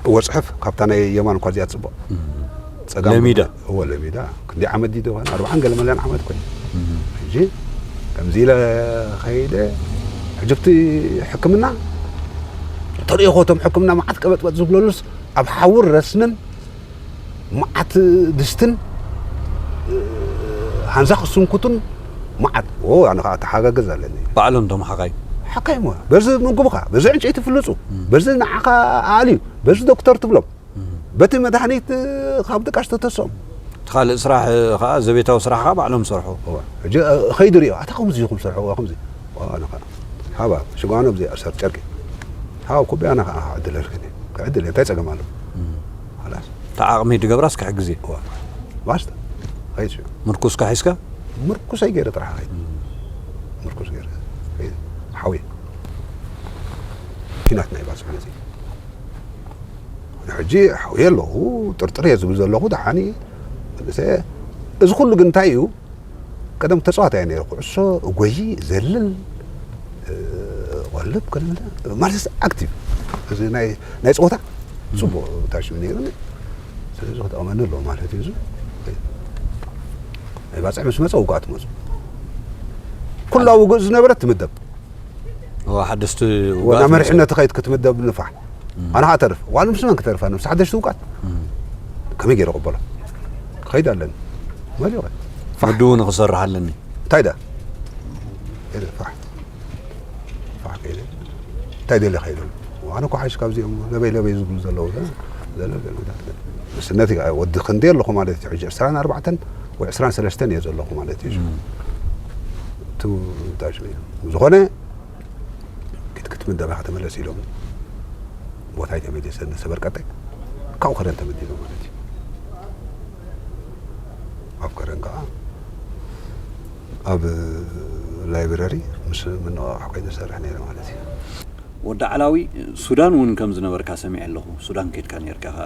እወ፣ ጽሑፍ ካብታ ናይ የማን እኳ እዚኣ ትጽብቕ። ጸጋም ለሚዳ። እወ፣ ለሚዳ። ክንደይ ዓመት ድዩ ደኾን? ኣርባዓን ገለ መለን ዓመት ኮይኑ። ሕጂ ከምዚ ኢለ ከይደ፣ ሕጂ ኣብቲ ሕክምና ተርእዮ፣ እቶም ሕክምና መዓት ቀበጥበጥ ዝብለሉስ ኣብ ሓውን ረስንን መዓት ድስትን ሃንዛ ክስንኩቱን መዓት። ኦ፣ ኣነ ኸዓ ተሓጋገዝ ኣለኒ። ባዕሎም እቶም ሓኻይ። ሓካይ እሞ፣ በዚ ምግብኻ፣ በዚ ዕንጨይቲ ፍልጹ፣ በዚ ንዓኻ ኣልዩ፣ በዚ ዶክተር ትብሎም፣ በቲ መድሃኒት ካብ ድቃስ ተተስኦም። እቲ ካልእ ስራሕ ኸዓ፣ ዘቤታዊ ስራሕ ኸዓ ባዕሎም ሰርሑ። እዋ፣ ሕጂ፣ እ፣ ኸይዱ ሪኦ፣ ኣታ ከምዚ ኢኹም ሰርሑ፣ እዋ፣ ከምዚ። እዋ፣ ኣነ ኸዓ፣ ሃባ፣ ሽጓኖ ብዘይ ኣሰር ጨርቂ። ሃው፣ ኩቢ ኣነ ኸዓ ክዕድለልክን እየ። ክዕድል እየ፣ እንታይ ጸገም ኣለዎ? ኸላስ። እታ ዓቕሚ ድገብራስ ክሕግዝ እየ። እዋ፣ ባስታ። ኸይድ ሽዑ። ምርኩስካ ሒዝካ? ምርኩሰይ ገይረ ጥራሕ ኸይድ። ምርኩስ ገይረ ኸይድ። ሓውየ። ኲናት ናይ ባጽዕ ነዚ። ሕጂ ሓውየ ኣለኹ፣ ጥርጥር እየ ዝብል ዘለኹ፣ ደሓን እየ። መልሰ፣ እዚ ኩሉ ግን እንታይ እዩ? ቀደም ተጻዋታይ እየ ነይረ፣ ኩዕሶ እጎዪ፣ እዘልል፣ እ፣ እቆልብ፣ ከለ፣ ማለት ኣክቲቭ። እዚ ናይ፣ ናይ ጸወታ ጽቡቕ ታሽም ነይሩኒ። ስለዚ ክጠቕመኒ ኣለዎ ማለት እዩ። እዚ ናይ ባጽዕ ምስ መጸ ውግኣት መጹ። ኩላ ውግእ ዝነበረት ትምደብ። እዋ፣ ሓደስቲ ወና ውግኣት መሪሕነት መጹ። ኸይድ ክትምደብ ንፋሕ። ኣነ ኸዓ ተርፍ። ዋሉ ምስ መን ክተርፋ? ምስ ሓደሽቲ ውግኣት። ከመይ ገይረ ቅበሎ? ክኸይድ ኣለኒ። መሪቑ። ፋሕ። ምድቡ ንኽሰርሕ ኣለኒ። እንታይ ዳ? ኢለ ፋሕ። ፋሕ ከይደ። እንታይ ደለ ኸይደ? ኣነ እኮ ሓይሽ ካብዚኦም ለበይ ለበይ ዝብሉ ዘለዉ፣ እ? ዘለ፣ ዘለ፣ ዘለ። ምስነት ወዲ ክንደይ ኣለኹ ማለት እዩ። ሕጂ ዕስራን ኣርባዕተን ወይ ዕስራን ሰለስተን እየ ዘለኹ ማለት እዩ። እም። እቱ እንታይ ሽሙ እዩ? ዝኾነ ክትክት ምደባ ከተመለስ ኢሎም። ቦታይ ተመሊሰ ንሰበርቀጠ ካብኡ ከረን ተመዲበ ማለት እዩ። ኣብ ከረን ከዓ ኣብ ላይብረሪ ምስ ምንቕቓሕ ኮይነ ዝሰርሕ ነይረ ማለት እዩ። ወዲ ዓላዊ፣ ሱዳን እውን ከም ዝነበርካ ሰሚዐ ኣለኹ። ሱዳን ከድካ ነርካ ኢኻ፣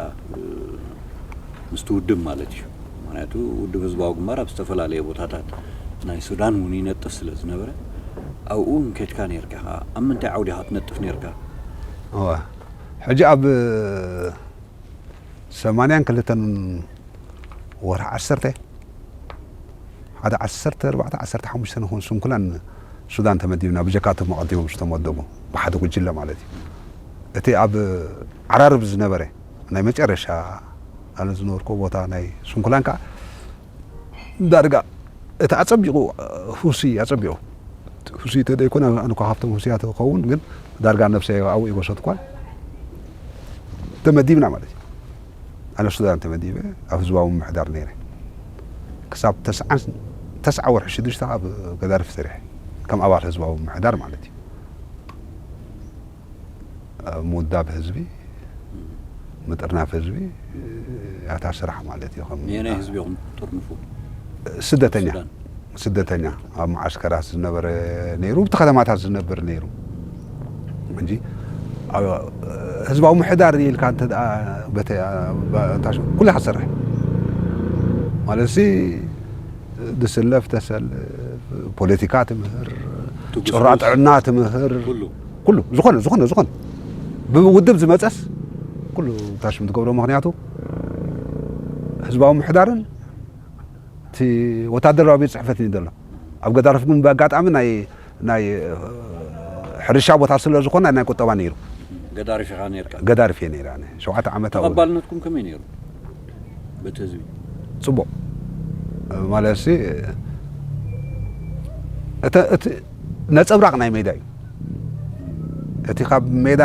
ምስቲ ውድብ ማለት እዩ። ምኽንያቱ ውድብ ህዝባዊ ግንባር ኣብ ዝተፈላለየ ቦታታት ናይ ሱዳን እውን ይነጥፍ ስለ ዝነበረ፣ ኣብኡ እውን ከድካ ነርካ ኢኻ። ኣብ ምንታይ ዓውዲ ኢኻ ትነጥፍ ነርካ? እዋ፣ ሕጂ ኣብ ሰማንያን ክልተን ወርሒ ዓሰርተ፣ ሓደ ዓሰርተ ኣርባዕተ፣ ዓሰርተ ሓሙሽተ ንኹን ስንኩላን ሱዳን ተመዲብና፣ ብጀካ እቶም ኣቐዲሞም ዝተመደቡ፣ ብሓደ ጉጅለ ማለት እዩ። እቲ ኣብ ዓራርብ ዝነበረ ናይ መጨረሻ ኣነ ዝነበርኩ ቦታ ናይ ስንኩላን ከኣ ዳርጋ እቲ ኣጸቢቑ፣ ሁሲ ኣጸቢቑ፣ ሁሲ ተደይኮነ፣ ኣነ እኳ ካብቶም ሁሲያት ክኸውን፣ ግን ዳርጋ ነብሰይ ኣብኡ ይወሰድኳ። ተመዲብና ማለት እዩ። ኣነ ሱዳን ተመዲበ፣ ኣብ ህዝባዊ ምምሕዳር ነይረ። ክሳብ ተስዓን፣ ተስዓ ወርሒ ሽዱሽተ ኣብ ገዳርፍ ሰሪሐ፣ ከም ኣባል ህዝባዊ ምምሕዳር ማለት እዩ። ኣብ ምውዳብ ህዝቢ፣ ምጥርናፍ ህዝቢ፣ ያታ ስራሕ ማለት እዩ። ከም ነየናይ ህዝቢ ኢኹም ትጥርንፉ? ስደተኛ። ሱዳን። ስደተኛ። ኣብ መዓስከራት ዝነበረ ነይሩ፣ ኣብቲ ከተማታት ዝነብር ነይሩ። እንጂ ኣብ ህዝባዊ ምሕዳር ኢልካ እንተ ደኣ በተ-፣ ባ-፣ እንታይ ሽሙ፣ ኩሉ ኢኻ ትሰርሕ። ማለት ሲ፣ ድስለፍ ተሰልፍ፣ ፖለቲካ ትምህር፣ ትጉስጉስ። ጭራ ጥዕና ትምህር፣ ኩሉ። ኩሉ፣ ዝኾነ፣ ዝኾነ፣ ዝኾነ። ብውድብ ዝመጸስ ኩሉ እንታይ ሽሙ ትገብሮ፣ ምኽንያቱ ህዝባዊ ምሕዳርን እቲ ወታደራዊ ቤት ጽሕፈት እዩ ዘሎ። ኣብ ገዳርፍ ግን ብኣጋጣሚ ናይ፣ ናይ፣ እ፣ ሕርሻ ቦታ ስለ ዝኾነ ናይ ቁጠባ ነይሩ። ገዳርፍ ኢኻ ነርካ? ገዳርፍ እየ ነይረ ኣነ። ሸውዓተ ዓመት ኣብኡ። ተቐባልነትኩም ከመይ ነይሩ? በቲ ህዝቢ? ጽቡቕ። ማለት ሲ፣ እተ-፣ እቲ ነጸብራቕ ናይ ሜዳ እዩ። እቲ ካብ ሜዳ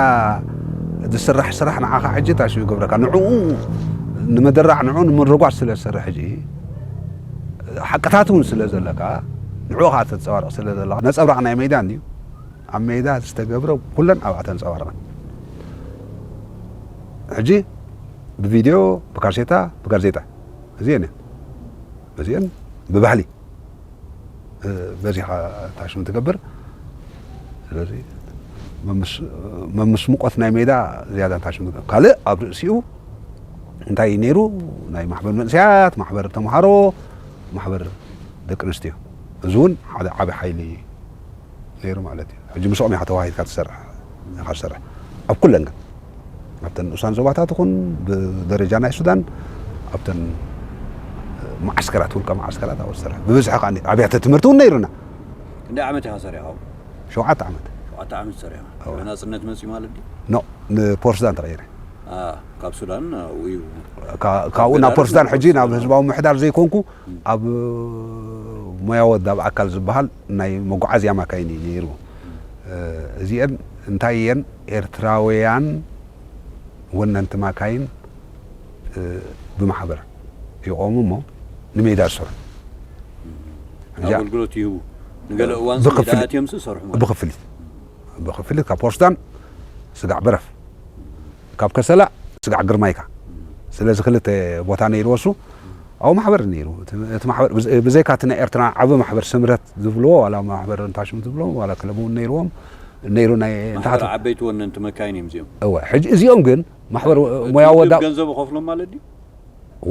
ዝስራሕ ስራሕ ንዓኻ ሕጂ እንታይ ሽም ይገብረካ? ንዕኡ ንምድራዕ፣ ንዕኡ ንምርጓስ ስለ ዝሰርሕ ሕጂ፣ ሓቅታት እውን ስለ ዘለካ፣ ንዕኡ ኸዓ ተንጸባርቕ ስለ ዘለኻ፣ ነጸብራቕ ናይ ሜዳ እንድዩ። ኣብ ሜዳ ዝተገብረ ኩለን ኣብኣ ተንጸባርቐን። ሕጂ ብቪድዮ፣ ብካሴታ፣ ብጋዜጣ፣ እዚአን እየን። እዚአን ብባህሊ፣ እ፣ በዚኻ እንታይ ሽም ትገብር። ስለዚ መምስ-፣ መምስ ሙቐት ናይ ሜዳ ዝያዳ እንታይ ሽም ትገብር። ካልእ ኣብ ርእሲኡ እንታይ ነይሩ? ናይ ማሕበር መንእሰያት፣ ማሕበር ተምሃሮ፣ ማሕበር ደቂ ኣንስትዮ። እዚ እውን ሓደ ዓቢ ሓይሊ ነይሩ ማለት እዩ። ሕጂ ምስኦም ኢኻ ተዋሂድካ ትሰርሕ፣ ኢኻ ትሰርሕ። ኣብ ኩለን ግን ኣብተን ንኡሳን ዞባታት ይኹን ብደረጃ ናይ ሱዳን ኣብተን መዓስከራት፣ ውልቀ መዓስከራት ኣብ ዝሰርሕ፣ ብብዝሒ ከኣ ኣብያተ ትምህርቲ እውን ነይሩና። ክንደይ ዓመት ኢኻ ሰሪሕኻ? ሸውዓተ ዓመት። ሸውዓተ ዓመት ሰሪሕኻ? እወ። ናጽነት መጺኡ ማለት ድዩ? ኖ፣ ንፖርት ሱዳን ተቐይረ። አ፣ ካብ ሱዳን እዩ። ካ- ካብኡ ናብ ፖርት ሱዳን፣ ሕጂ ናብ ህዝባዊ ምሕዳር ዘይኮንኩ ኣብ ሞያዊ ወዳብ ኣካል ዝበሃል ናይ መጓዓዝያ ማካይን እዩ ነይሩ። እዚአን እንታይ እየን? ኤርትራውያን ወነንቲ ማካይን ብማሕበር ይቆሙ እሞ ንሜዳ ዝሰርሑ። ሕጂ ኣገልግሎት ይህቡ። ንገለ እዋን ብክፍሊት። ሜዳ ኣትዮም ሲ ሰርሑ ማለት ብክፍሊት፣ ብክፍሊት ካብ ፖርት ሱዳን ስጋዕ በረፍ፣ ካብ ከሰላ ስጋዕ ግርማይካ። ስለዚ ክልተ ቦታ ነይርዎ እሱ፣ ኣብኡ ማሕበር ነይሩ። እቲ እቲ ማሕበር ብዘ- ብዘይካ እቲ ናይ ኤርትራ ዓቢ ማሕበር ስምረት ዝብልዎ፣ ዋላ ማሕበር እንታሽም ዝብልዎ፣ ዋላ ክለብ እውን ነይርዎም ነይሩ። ናይ ማሕበር እንታሓት ዓበይቲ ወነንቲ መካይን እዮም እዚኦም። እወ፣ ሕጂ እዚኦም ግን ማሕበር ሞያዊ ወዳ ገንዘብ ከፍሎም ማለት ድዩ?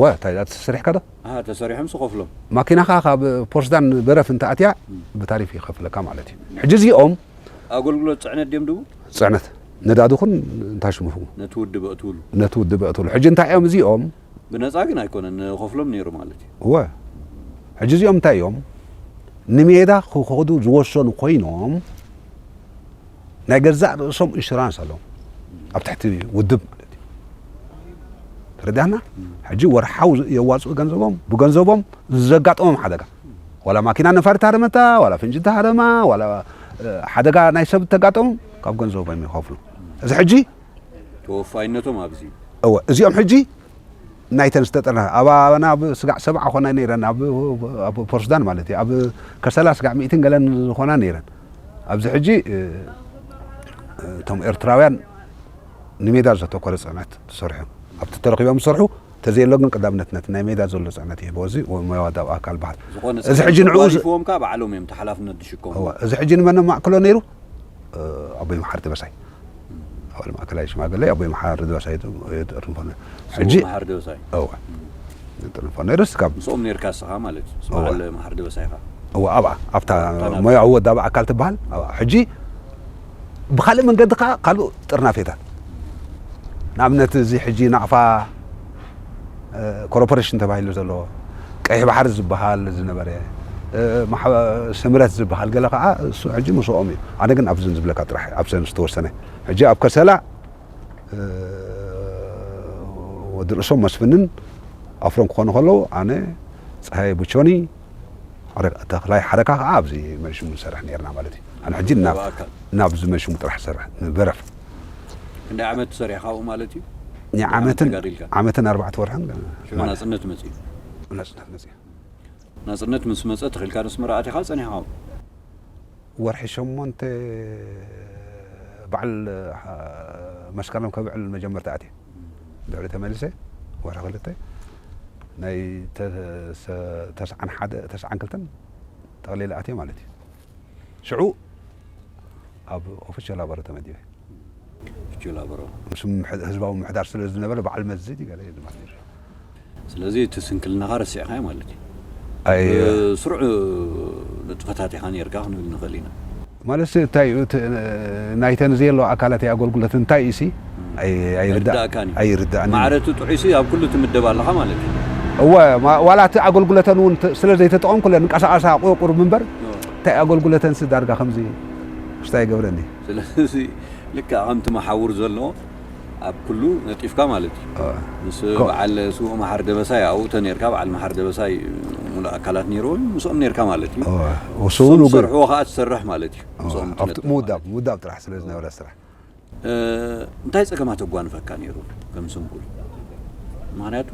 ወ እንታይ ዳ ተሰሪሕካ ዶ? ኣሃ፣ ተሰሪሖም ሲ ከፍሎም። ማኪናኻ ካብ ፖርት ሱዳን በረፍ እንተ ኣትያ ብታሪፍ ይኸፍለካ ማለት እዩ። ሕጂ እዚኦም ኣገልግሎት ጽዕነት ድዮም ድቡ? ጽዕነት ነዳዲ ኹን እንታይ ሽሙ ይኹን ነቲ ውድብ እትውሉ። ነቲ ውድብ እትውሉ። ሕጂ እንታይ እዮም እዚኦም? ብነጻ ግን ኣይኮነን፣ ንኸፍሎም ነይሩ ማለት እዩ። እወ፣ ሕጂ እዚኦም እንታይ እዮም? ንሜዳ ክኸዱ ዝወሰኑ ኮይኖም ናይ ገዛእ ርእሶም ኢንሹራንስ ኣለዎም ኣብ ትሕቲ ውድብ ማለት እዩ። ተረዳና? ሕጂ ወርሓዊ የዋፅኡ ገንዘቦም፣ ብገንዘቦም ዘጋጠሞም ሓደጋ፣ ዋላ ማኪና ነፋሪት ሃረመታ፣ ዋላ ፍንጂ ተሃረማ፣ ዋላ ሓደጋ ናይ ሰብ ተጋጠሙ፣ ካብ ገንዘቦም ይኸፍሉ። እዚ ሕጂ ተወፋይነቶም ኣብዚ። እወ፣ እዚኦም ሕጂ ናይተን ዝተጠርነፋ፣ ኣባና ኣብ ስጋዕ ሰብዓ ኮና ነይረን፣ ኣብ ፖርት ሱዳን ማለት እዩ። ኣብ ከሰላ ስጋዕ ሚእትን ገለን ዝኾና ነይረን። ኣብዚ ሕጂ እቶም ኤርትራውያን ንሜዳ ዘተኮረ ፅዕነት ዝሰርሑ እዮም። ኣብቲ ተረኪቦም ዝሰርሑ፣ ተዘየሎ ግን ቀዳምነት ነቲ ናይ ሜዳ ዘሎ ፅዕነት ይህቦ። እዚ ሞያዊ ወዳብ ኣካል በሃል። ዝኾነ እዚ ሕጂ ንዕኡ ዝ- ዎም ከዓ ባዕሎም እዮም ተሓላፍነት ዝሽከሙ። እወ፣ እዚ ሕጂ ንመን ማእክሎ ነይሩ? ኣቦይ መሓሪ ደበሳይ፣ ኣባል ማእከላይ ሽማግለ ኣቦይ መሓሪ ደበሳይ። ሕጂ መሓሪ ደበሳይ እወ፣ ጥርንፎ ነይሩ። ስጋብ ምስኦም ነርካ እስኻ ማለት እዩ። እወ። በዓል መሓሪ ደበሳይ ኢኻ። እወ፣ ኣብኣ ኣብታ ሞያዊ ወዳብ ኣካል ትበሃል ኣብኣ። ሕጂ ብካልእ መንገዲ ከዓ ካልእ ጥርናፌታት፣ ንኣብነት እዚ ሕጂ ናቕፋ ኮርፖሬሽን ተባሂሉ ዘሎ፣ ቀይሕ ባሕሪ ዝበሃል ዝነበረ፣ ማሕበ- ስምረት ዝበሃል ገለ ከዓ እሱ ሕጂ ምስኦም እዩ። ኣነ ግን ኣብዘን ዝብለካ ጥራሕ ኣብዘን ዝተወሰነ፣ ሕጂ ኣብ ከሰላ ወዲ ርእሶም መስፍንን ኣፍሮም ክኾኑ ከለዉ፣ ኣነ ፀሃየ ቡቾኒ፣ ሓረ- ተኽላይ ሓረካ ከዓ ኣብዚ መንሽሙ ንሰርሕ ነርና ማለት እዩ። ኣነ ሕጂ ናብ ብኣካል። ናብዚ መንሽሙ ጥራሕ ዝሰርሕ ንበረፍ ክንደይ ዓመት ሰሪሕካ ኣብኡ ማለት እዩ? ንዓመትን ተጋዲልካ? ዓመትን ኣርባዕተ ወርሕን ሽዑ ናፅነት መፅዩ። ናፅነት መፅዩ። ናፅነት ምስ መፀ ተኺልካ ነስመራ ኣቲኻ ጸኒሕኻ ኣብኡ? ወርሒ ሸሞንተ በዓል መስከረም ከብዕል መጀመርታ ኣትየ። ድሕሪ ተመልሰ ወርሒ ክልተ ናይ ተሰ- ተስዓን ሓደ ተስዓን ክልተን ጠቕሊለ ኣትየ ማለት እዩ። ሽዑ ኣብ ኦፊሻል ኣበሮ ተመዲበ። ፊችላ በሮ ምስ ምሕ- ህዝባዊ ምሕዳር ስለ ዝነበረ በዓል መዚ ገለ እዩ ማለት እዩ። ስለዚ እቲ ስንክልናኻ ረሲዕኻዮ ማለት እዩ። ኣይ ስሩዕ ንጥፈታት ኢኻ ነርካ ክንብል ንኽእል ኢና። ማለት ሲ እንታይ እዩ እቲ ናይተን ዘየለዋ ኣካላት ኣገልግሎት እንታይ እዩ ሲ ኣይ- ኣይርዳእ- ኣይርዳእካን እዩ። ኣይርዳእን እዩ። ማዕረ እቲ ጥዑይ ሲ ኣብ ኩሉ ትምደብ ኣለኻ ማለት እዩ። እወ ማ- ዋላ እቲ ኣገልግሎተን እውን ተ- ስለ ዘይተጠቐምኩለን እንቀሳቐሳ ቁርቁር ምንበር እንታይ ኣገልግሎተን ሲ ዳርጋ ከምዚ ክስታይ ይገብረኒ። ስለዚ ልክዕ ከምቲ መሓውር ዘሎ ኣብ ኩሉ ነጢፍካ ማለት እዩ። እወ። ምስ ኮ- በዓል ስዉእ መሓር ደበሳይ ኣብኡ ተነርካ በዓል መሓር ደበሳይ ሙሉእ ኣካላት ነይርዎ ምስኦም ነርካ ማለት እዩ። እወ። እሱ እውን እሶም ውግእ- ዝሰርሕዎ ከዓ ትሰርሕ ማለት እዩ። ምስኦም ኣብቲ ትነጥፍ ምውዳብ ማለት እዩ። ምውዳብ ጥራሕ ስለ ዝነበረ ስራሕ እ፣ እንታይ ፀገማት ኣጓንፈካ ነይሩ ከም ስንኩል? ምክንያቱ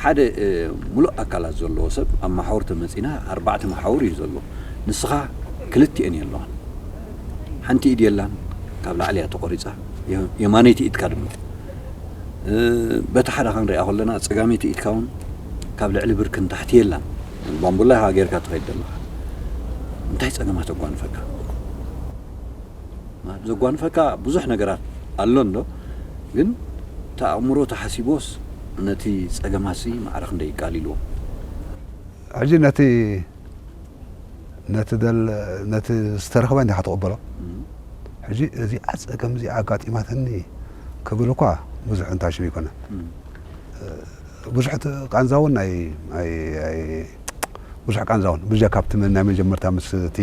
ሓደ እ፣ ሙሉእ ኣካላት ዘለዎ ሰብ ኣብ መሓውር ተመፂና ኣርባዕተ መሓውር እዩ ዘሎ። ንስኻ ክልቲኤን የለዋን። ሓንቲ ኢድ የላን፣ ካብ ላዕሊ እያ ተቆሪፃ፣ የ- የማነይቲ ኢድካ ድማ እ፣ በቲ ሓደ ክንሪኣ ከለና ፀጋመይቲ ኢድካ እውን ካብ ልዕሊ ብርክን ታሕቲ የላን። ባምቡላ ኢኻ ጌርካ ትኸይድ ዘለኻ። እንታይ ፀገማት ኣጓንፈካ? ዘጓንፈካ ብዙሕ ነገራት ኣሎ እንዶ ግን እቲ ኣእምሮ ተሓሲቦስ ነቲ ፀገማሲ ማዕረ ክንደይ ይቃሊልዎ? ሕጂ ነቲ ነቲ ደል ነቲ ዝተረኽበ እንዲኻ ትቕበሎ። ሕጂ እዚኣ ፀገም እዚኣ ኣጋጢማትኒ ክብል እኳ ብዙሕ እንታሽም ይኮነ። ብዙሕ ቃንዛ እውን ናይ ብዙሕ ቃንዛ እውን ብጀካ ኣብቲ ናይ መጀመርታ ምስ እቲ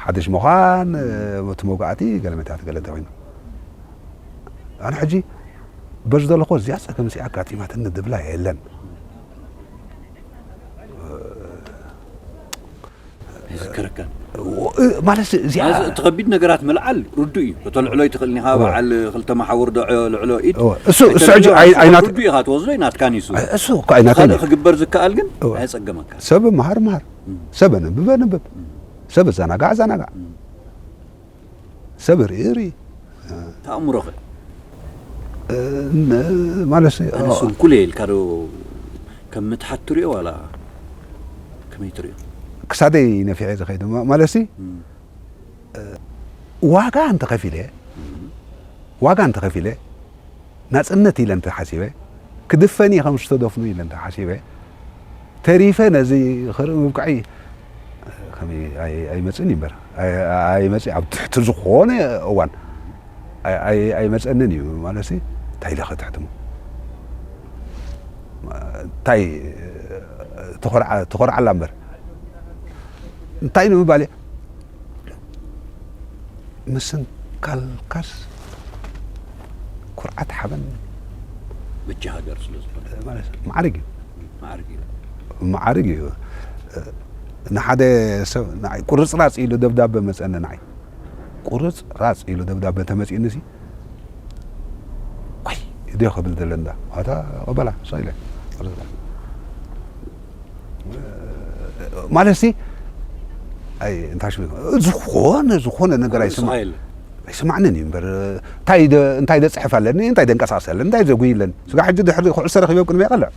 ሓድሽ ምዃን እቲ መውጋእቲ ገለ መታት ገለ እንተኮይኑ ኣነ ሕጂ በዚ ዘለኹ እዚኣ ጸገም እዚኣ ኣጋጢማትኒ ድብላ የለን። ይዝከረካ ማለት እዚኣ ማለት እቲ ከቢድ ነገራት ምልዓል ርዱእ እዩ። ከተልዕሎ ይትኽእል ኒኻ በዓል ክልተ መሓውር ዶ ልዕሎ ኢድ እሱ እሱ ሕጂ ኣይ- ኣይናት ርዱእ ኢኻ ትወስዶ ናትካን ይሱ እሱ እኮ ኣይናት ካልእ ክግበር ዝከኣል ግን ኣየጸገመካ። ሰብ መሃር መሃር ሰብ ኣንብብ ኣንብብ ሰብ ኣዘናጋዕ ኣዘናጋዕ ሰብ ርኢ ርኢ ተኣምሮኸ ማለት ኣነ ስንኩል እየ ኢልካ ዶ ከም ምትሓት ትሪኦ ዋላ ከመይ ትሪኦ? ክሳደይ ነፊዐ ዝኸይድ ማለት ሲ ዋጋ እንተኸፊለ ዋጋ እንተኸፊለ ናፅነት ኢለ እንተሓሲበ ክድፈን እየ ከም ዝተደፍኑ ኢለ እንተሓሲበ ተሪፈ ነዚ ክርኢ ምብቃዕይ ከመይ ኣይ- ኣይመፅእን እዩ እምበር ኣይ- ኣይመፅእ ኣብ ትሕቲ ዝኾነ እዋን ኣይ- ኣይ- ኣይመፀንን እዩ ማለት ሲ እንታይ ኢለ ክትሕትሞ እንታይ ተኾርዓ- ተኾርዓላ እምበር እንታይ ንምባል እየ ምስንካልካስ ኩርዓት ሓበን በጃ ሃገር ስለ ዝኾነ ማለት እዩ። ማዕርግ እዩ ማዕርግ እዩ። ማዕርግ እዩ ንሓደ ሰብ ንዓይ ቁርፅራፅ ኢሉ ደብዳበ መፀኒ ንዓይ ቁርፅራፅ ኢሉ ደብዳበ እንተመፂእኒ ሲ ዋይ እደ ክብል ዘለንዳ ዋታ ቀበላ ሶ ኢለ ማለት ሲ ኣይ እንታይ ሽሙ ዝኾነ ዝኾነ ነገር ኣይስማ ስማይል ኣይስማዕንን እዩ እምበር እንታይ ደ- እንታይ ደፅሕፍ ኣለኒ እንታይ ደንቀሳቅስ ኣለኒ እንታይ ዘጉይ ኣለኒ ስጋ ሕጂ ድሕሪ ኩዕሶ ረኪበ ቅድሚ ይቀልዕ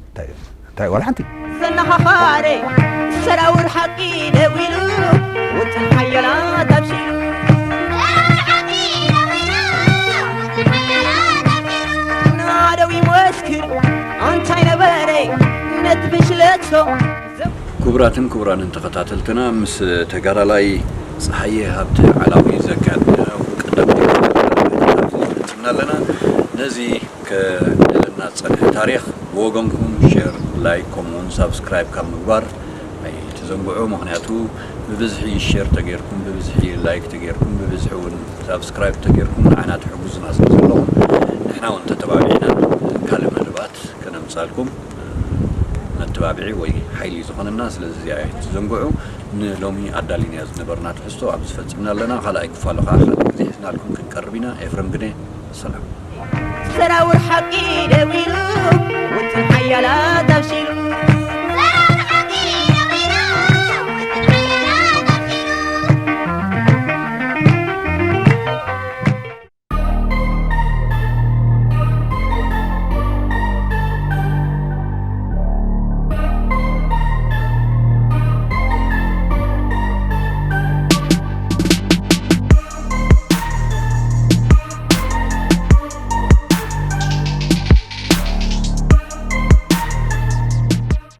እንታይ እንታይ ዋላ ሓንቲ ዘናኻኻረ ሰራውር ሓቂ ደው ኢሉ ውጥን ሓያላት ኣብሲሉ ናደው ይመስክር ኣንታይ ነበረ ነቲ ፍሽለቶ ክቡራትን ክቡራንን ተኸታተልትና ምስ ተጋዳላይ ፀሃየ ሃብተ ዓላዊ ዘካየድናዮ ቀዳማይ ፈፂምና ኣለና። ነዚ ከደለና ዝፀንሐ ታሪክ ብወገንኩም ሼር፣ ላይክ ከምኡውን ሳብስክራይብ ካብ ምግባር ኣይትዘንግዑ። ምክንያቱ ብብዝሒ ሼር ተገይርኩም ብብዝሒ ላይክ ተገይርኩም ብብዝሒ እውን ሳብስክራይብ ተገይርኩም ንዓና ትሕግዙና ስለ ዘለኹም ንሕና እውን ተተባቢዕና ካልእ መደባት ከነምፃልኩም መተባብዒ ወይ ሓይሊ ዝኾነና። ስለዚ እዚኣ ኣይትዘንግዑ። ንሎሚ ኣዳሊናዮ ዝነበርና ትሕዝቶ ኣብዚ ፈፂምና ኣለና። ካልኣይ ክፋሉ ከዓ ካልእ ግዜ ሒዝናልኩም ክንቀርብ ኢና። ኤፍረም ግደ ሰላም። ሰራውር ሓቂ ደው ኢሉ ውጥን ሓያላት ኣብሲሉ